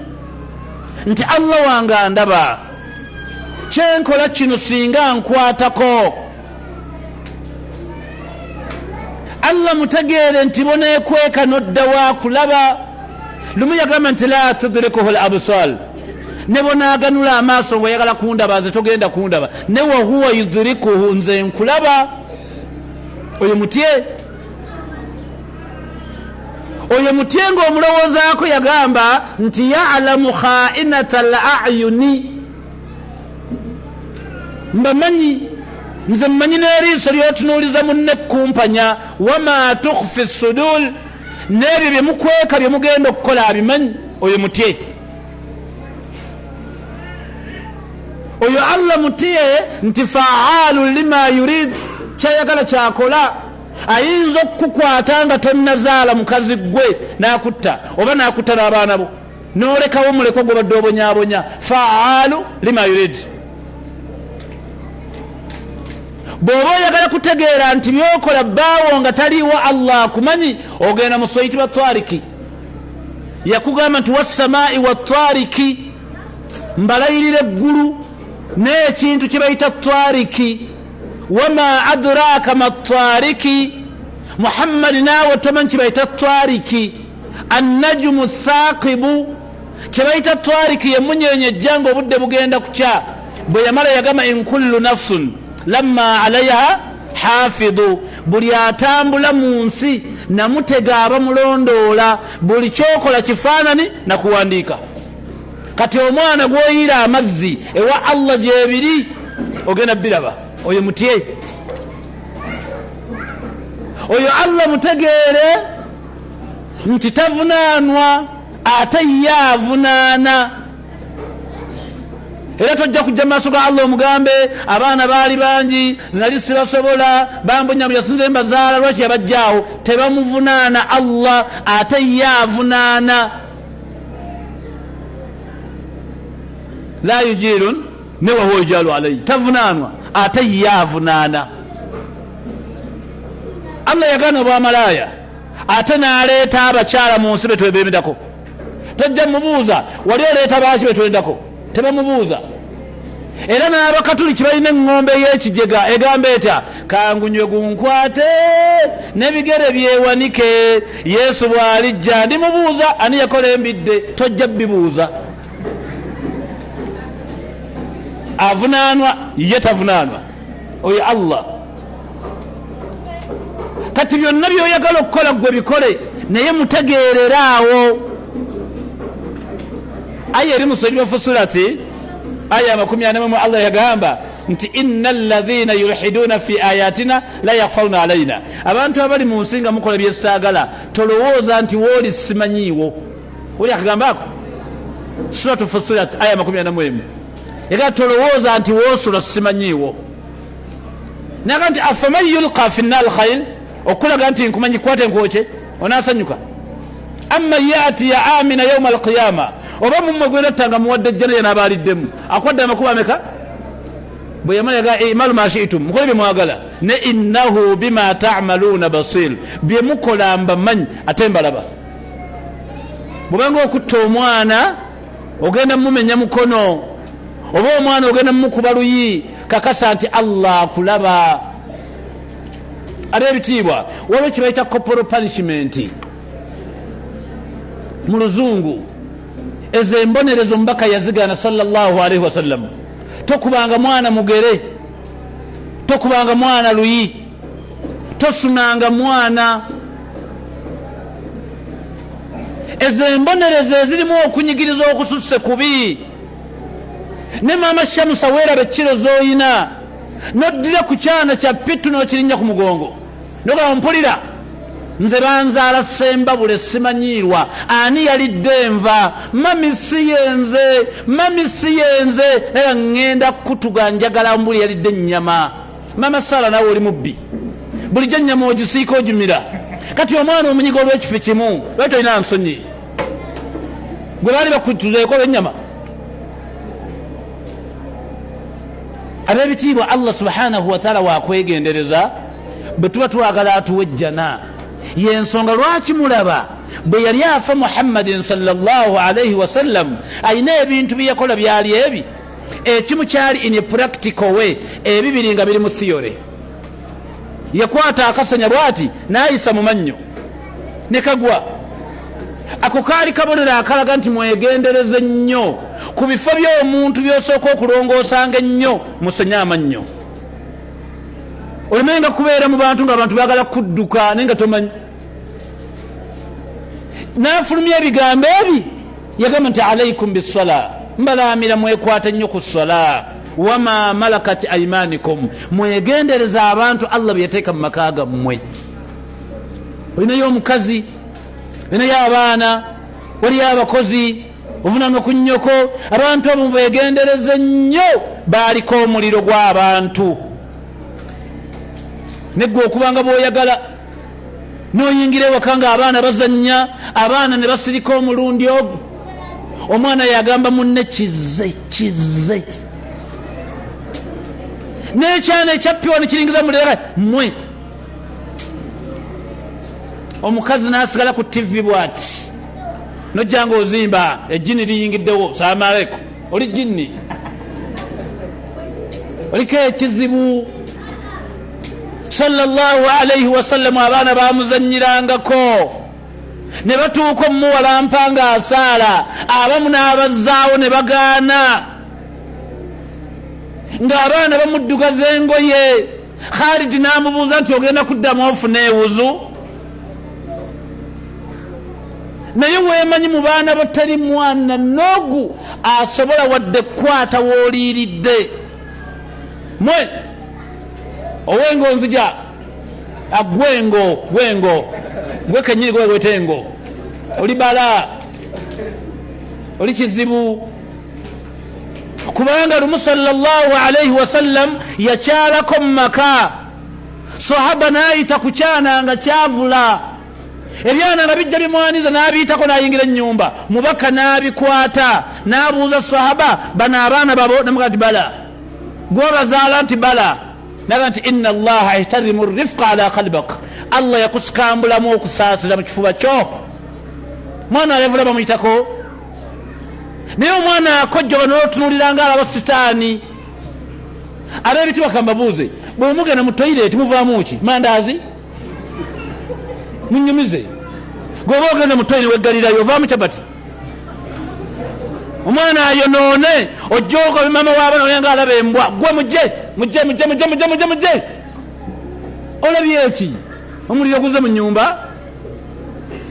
nti Allah wange andaba, kyenkola kino singa nkwatako. Allah mutegeere nti boneekweka nodda wakulaba. Lumu yagamba nti la tudrikuhu l absar, ne bonaaganula amaaso ngaoyagala kundaba nze togenda kundaba, ne wahuwa yudrikuhu, nze nkulaba. Oyo mutye, oyo mutye ng'omulowoozaako. Yagamba nti yalamu khainata l ayuni, mbamanyi nze mmanyi n'eriiso lyotunuuliza munne kumpanya, wama tukhfi sudul, n'ebyo byemukweka byemugenda okukola abimanyi. Oyo mutye, oyo Allah mutye nti faalu lima yurid, kyayagala kyakola. Ayinza okukukwata nga tonnazaala mukazi gwe n'akutta, oba n'akutta n'abaana bo, n'olekawo omulekwa gwobadde obonyabonya. Faalu lima yurid. Bw'oba oyagala kutegeera nti byokola bbaawo nga taliiwo Allah akumanyi, ogenda mu sura Twariki. Yakugamba nti wassamai watwariki, mbalayirira eggulu n'ekintu kye bayita twariki. Wama adraka ma twariki, Muhammadi naawe tomanyi kye bayita twariki. Annajumu thaqibu, kye bayita twariki yemunyenye ejja nga obudde bugenda kukya. Bwe yamala yagamba in kullu nafsun lamma alaiha hafidu, buli atambula mu nsi namutega abamulondoola, buli kyokola kifaanani nakuwandiika. Kati omwana gwoyiira amazzi ewa Allah gyebiri ogenda biraba. Oyo mutye, oyo Allah mutegeere nti tavunaanwa, ate ye avunaana. Era tojja kujja mu maaso ga Allah omugambe abaana baali bangi, zinali sibasobola, bambonyabunya, sinze mbazaala, lwaki yabajjaawo? Tebamuvunaana Allah, ate ye avunaana. La yujirun ne wahuwa yujalu alaihi, tavunaanwa ate ye avunaana. Allah yagaana obwamalaaya ate n'aleeta abakyala mu nsi betwebemedako. Tojja mubuuza wali oleeta baaki betwendako, tebamubuuza. Era n'Abakatuliki balina eŋŋombe ey'ekijega egamba etya, kangunywe gunkwate n'ebigere byewanike, Yesu bw'alijja ndimubuuza ani yakola embidde. Tojja bibuuza. Avunaanwa ye tavunaanwa oyo Allah. Kati byonna byoyagala okukola gwe bikole, naye mutegeerere awo. Aya eri mu Sura Fusulati aya 41, Allah yagamba nti inna alladhina yulhiduna fi ayatina la yakhfawna alaina. Abantu abali mu nsi nga mukola byesitaagala, tolowooza nti wooli simanyiiwo. Oli akagamba ako Suratu Fusulat aya 41 yagamba tolowooza nti woosula simanyiiwo. Naga nti afaman yulqa fi nnar khair, okulaga nti nkumanyi, kwata enkwokye onaasanyuka. Amma yatiya amina yauma alqiyama, oba mumwe gwenatta nga muwadde ejjana yanabaaliddemu akwadde amakubo ameka? Bwe yamala yaga imalu ma shitum, mukole bye mwagala, ne innahu bima tamaluuna basir, bye mukola mbamanyi ate mbalaba. Bwobanga okutta omwana ogenda mumenya mukono, oba omwana ogenda mumukuba luyi, kakasa nti Allah akulaba. Ab'ebitiibwa, waliwo kibayita corporal punishment mu luzungu. Ezo embonerezo omubaka yazigana sallallahu alaihi wasallam. Tokubanga mwana mugere, tokubanga mwana luyi, tosunanga mwana. Ezo embonerezo ezirimu okunyigiriza okususse kubi. Ne maama Shamusa weeraba ekkiro z'oyina noddira ku kyana kya pittu n'okirinnya ku mugongo nogamba mpulira nze banzaala Sembabule simanyiirwa ani yalidde enva, mami si yenze, mami si yenze, naye ŋŋenda kutuga njagala mbuli yalidde ennyama. Mama Sara nawe oli mubbi, bulijjo ennyama ogisiika ogimira, kati omwana omunyiga olw'ekifo kimu, lwaki tolina nsonyi? Gwe baali bakutuzeeko olw'ennyama. Ab'ebitiibwa, Allah subhanahu wataala wakwegendereza bwe tuba twagala atuwa ejjana. Yensonga lwaki mulaba bwe yali afa Muhammadin sallallahu alaihi wasallam alina ebintu bye yakola byali ebi, ekimu kyali in a practical way, ebibiri nga biri mu theory. Yakwata akasanya bwati n'ayisa mu mannyo ne kagwa. Ako kaali kabonero akalaga nti mwegendereze nnyo ku bifo by'omuntu by'osooka okulongoosanga ennyo, musenye amannyo olemenga kubeera mu bantu ng'abantu baagala kudduka naye nga tomanyi. N'afulumya ebigambo ebi, yagamba nti alaikum bisala, mbalaamira mwekwate nnyo ku sala, wama malakat aimanikum, mwegendereza abantu Allah bye yateeka mu maka gammwe. Olinayo omukazi, olinayo abaana, waliyo abakozi, ovunanwa ku nnyoko. Abantu abo mubegendereze nnyo, baaliko omuliro gw'abantu. Neggwe okubanga bw'oyagala n'oyingira ewaka ng'abaana bazannya, abaana ne basirika omulundi ogwo, omwana yagamba munne kizze kizze, n'ekyana ekyappiwa nekiringiza mulera mmwe. Omukazi n'asigala ku tivi bw'ati, nojja ng'ozimba ejjini liyingiddewo, salaamu aleikum, oli jinni, oliko ekizibu. Sallallahu alaihi wasallam abaana bamuzanyirangako ne batuuka omumuwalampa ng'asaala, abamu n'abazzaawo ne bagaana, ng'abaana bamuddugaza engoye. Khalidi n'amubuuza nti ogenda kuddamu ofune ewuzu? Naye weemanyi mu baana bo teri mwana n'ogu asobola wadde kukwata w'oliiridde. Mwe owengo nzija agwengo gwengo gwe kenyini gwe gwetengo oli bala oli kizibu. Kubanga lumu sallallahu alaihi wasallam yakyalako mu maka, sahaba n'ayita ku kyana nga kyavula, ebyana nga bijja bimwaniza, n'abiyitako n'ayingira ennyumba. Mubaka n'abikwata n'abuuza sahaba, bano abaana babo? Namuga nti bala. Gwebazaala? Nti bala. Naga nti inna allaha ihtarimu rifqa ala kalbak, Allah yakusikambulamu okusaasira mu kifuba kyo. Mwana ayavula bamuyitako, naye omwana akojjoba notunulira nga alaba sitaani. Ab'ebitiibwa, kambabuuze, bwemugenda mu toyireti muvaamu ki? Mandaazi? Munyumize, gweoba ogenze mu toyire weggalirayo, ovaamu capati? Omwana ayonoone, ojja mama w'abaana oye nga alaba embwa. Gwe mujje, mujje, mujje, mujje, mujje, mujje, mujje, olabye eki? Omuliro guze mu nyumba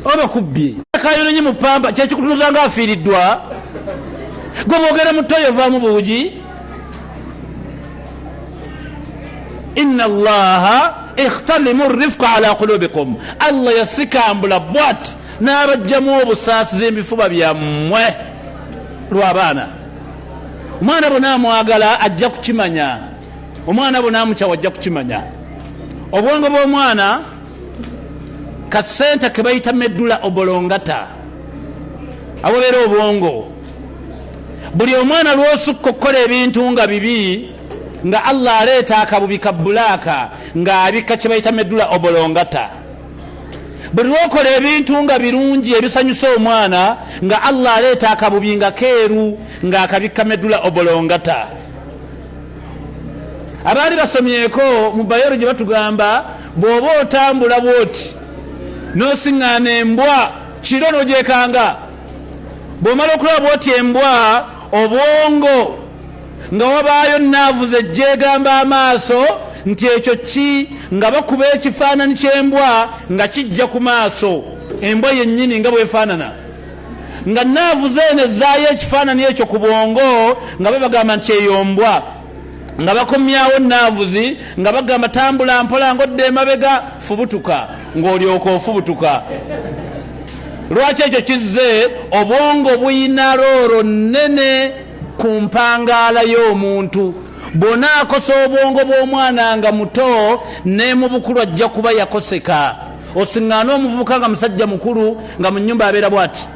oba kubbye kayononye mu pampa, kyekikutunuza nga afiiriddwa. Gwe bwogera mu toyo ovaamu buugi. Inna allaha ikhtalimu rifqa ala qulubikum, Allah yasikambula bwat n'abajjamu obusaasizi ebifuba byammwe lw'abaana. Omwana bw'onaamwagala ajja kukimanya, omwana bw'onaamukyawa ajja kukimanya. Obwongo bw'omwana kasenta ke bayita medulla oblongata, awabeera obwongo. Buli omwana lw'osukka okukola ebintu nga bibi, nga Allah aleeta akabubi ka bulaaka ng'abikka kye bayita medulla oblongata. Buli lwokola ebintu nga birungi ebisanyusa omwana, nga Allah aleeta akabubi nga keeru ng'akabikka medulla oblongata. Abaali basomyeko mu biology batugamba, bw'oba otambula bwoti n'osiŋŋaana embwa kiro n'ogyekanga, bw'omala okulaba bwoti embwa, obwongo nga wabaayo naavuze ejjegamba amaaso nti ekyo ki, nga bakuba ekifaananyi ky'embwa nga kijja ku maaso, embwa yennyini nga bwefaanana, nga naavuze eno ezzaayo ekifaananyi ekyo ku bwongo, nga babagamba nti eyo mbwa, nga bakomyawo naavuzi nga bagamba tambula mpola ng'odda emabega, fubutuka, ng'olyoka ofubutuka. Lwaki ekyo kizze? Obwongo buyina looro nnene ku mpangaala y'omuntu. Bw'onaakosa obwongo bw'omwana nga muto, ne mu bukulu ajja kuba yakoseka. Osiŋŋaana omuvubuka nga musajja mukulu nga mu nnyumba abeera bw'ati.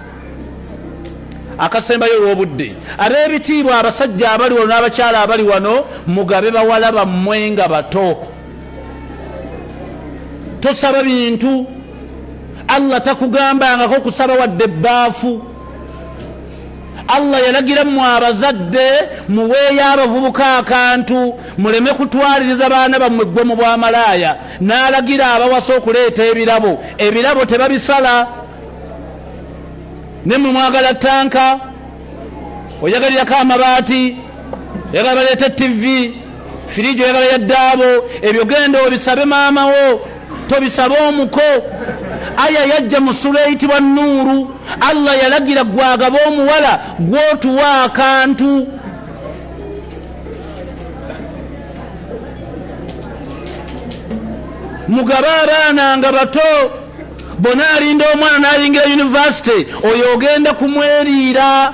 Akasembayo olw'obudde, ab'ebitiibwa, abasajja abali wano n'abakyala abali wano, mugabe bawala bammwe nga bato. Tosaba bintu, Allah takugambangako kusaba wadde ebbaafu. Allah yalagira mmwe abazadde muweeyo abavubuka akantu, muleme kutwaliriza baana bammwe ggwe mu bwamalaaya. N'alagira abawasa okuleeta ebirabo. Ebirabo tebabisala. Nemmwe mwagala tanka, oyagalirako amabaati, oyagala baleete tv, firiji, oyagala yaddaabo. Ebyo genda obisabe maama wo, tobisabe omuko. Aya yajja mu sula eyitibwa Nuuru. Allah yalagira gwagaba omuwala gwotuwa akantu. Mugabe abaana nga bato. Bona alinda omwana n'ayingira yunivasite, oyo ogenda kumweriira.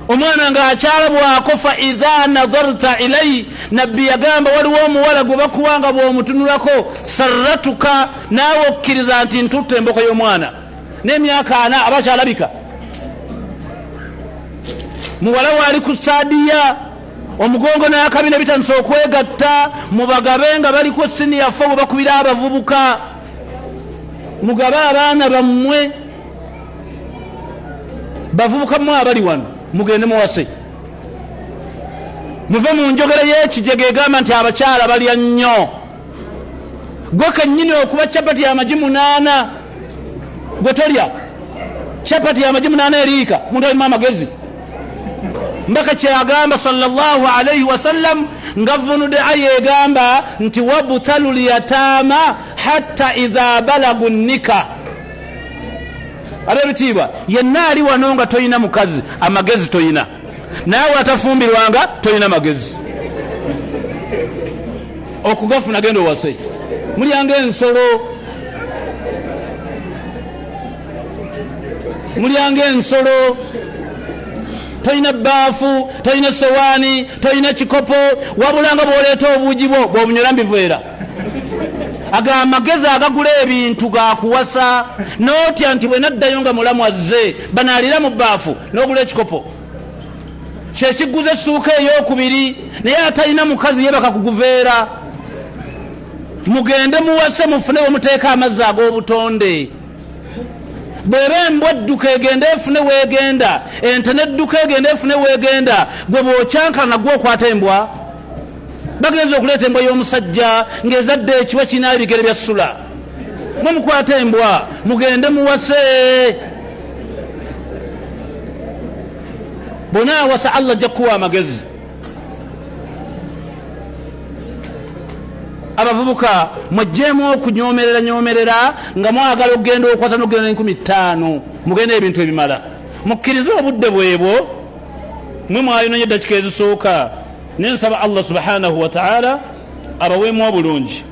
Omwana ng'akyala bwako, fa idha nadharta ilai, Nabbi yagamba waliwo omuwala gwe bakuwa nga bw'omutunulako sarratuka, naawe okkiriza nti ntutta emboko y'omwana n'emyaka 40 aba akyalabika. Muwala waali ku saadiya, omugongo n'akabina bitandise okwegatta. Mubagabe nga baliko siniya fo, bwe bakubira abavubuka. Mugabe abaana bammwe. Bavubuka mmwe abali wano, mugende muwase, muve mu njogera y'ekijega egamba nti abakyala balya nnyo. Gwe kennyini okuba capati y'amagi 8, gwe tolya capati y'amagi 8 eriika? Muntu alimu amagezi mbaka kyagamba sallallahu alaihi wasallam nga vunudde aya egamba nti wabtalu lyatama hatta idha balagu nika. Ab'ebitiibwa, yenna ali wano nga toyina mukazi, amagezi toyina. Naawe atafumbirwanga toyina magezi okugafuna, genda owase. Mulyanga ensolo, mulyanga ensolo. Tolina bbaafu, tolina sowaani, tolina kikopo, wabula nga bw'oleeta obuugi bwo bw'obunywera mbiveera. Ago amagezi agagula ebintu gakuwasa, n'otya nti bwe naddayo nga mulamu azze banaalira mu bbaafu, n'ogula ekikopo kyekigguza essuuka ey'okubiri. Naye atalina mukazi yebaka kuguveera. Mugende muwase, mufune wemuteeka amazzi ag'obutonde. Bweba embwa edduka egende efune weegenda, ente nedduka egende efune weegenda. Gwe bw'okyankana gwe okwata embwa. Bagenza okuleeta embwa y'omusajja ng'ezadde ekiwa kirina ebigere bya ssula. Mwe mukwata embwa, mugende muwase. Bw'onaawasa Allah ajja kukuwa amagezi. Abavubuka mwejjeemu okunyomerera nyomerera nga mwagala okugenda okwasa n'okugenda n'enkumi ttaano. Mugende ebintu ebimala, mukkirize obudde bwebwo mwe mwayononye eddakika ezisooka. Naye nsaba Allah subhanahu wataala abaweemu obulungi.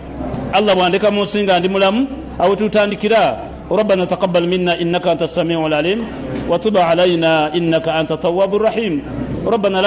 Allah bwandeka mu nsi nga ndi mulamu, awo tutandikira. Rabbana taqabbal minna innaka anta samiu lalim watub alaina innaka anta tawabu rahim. Rabbana.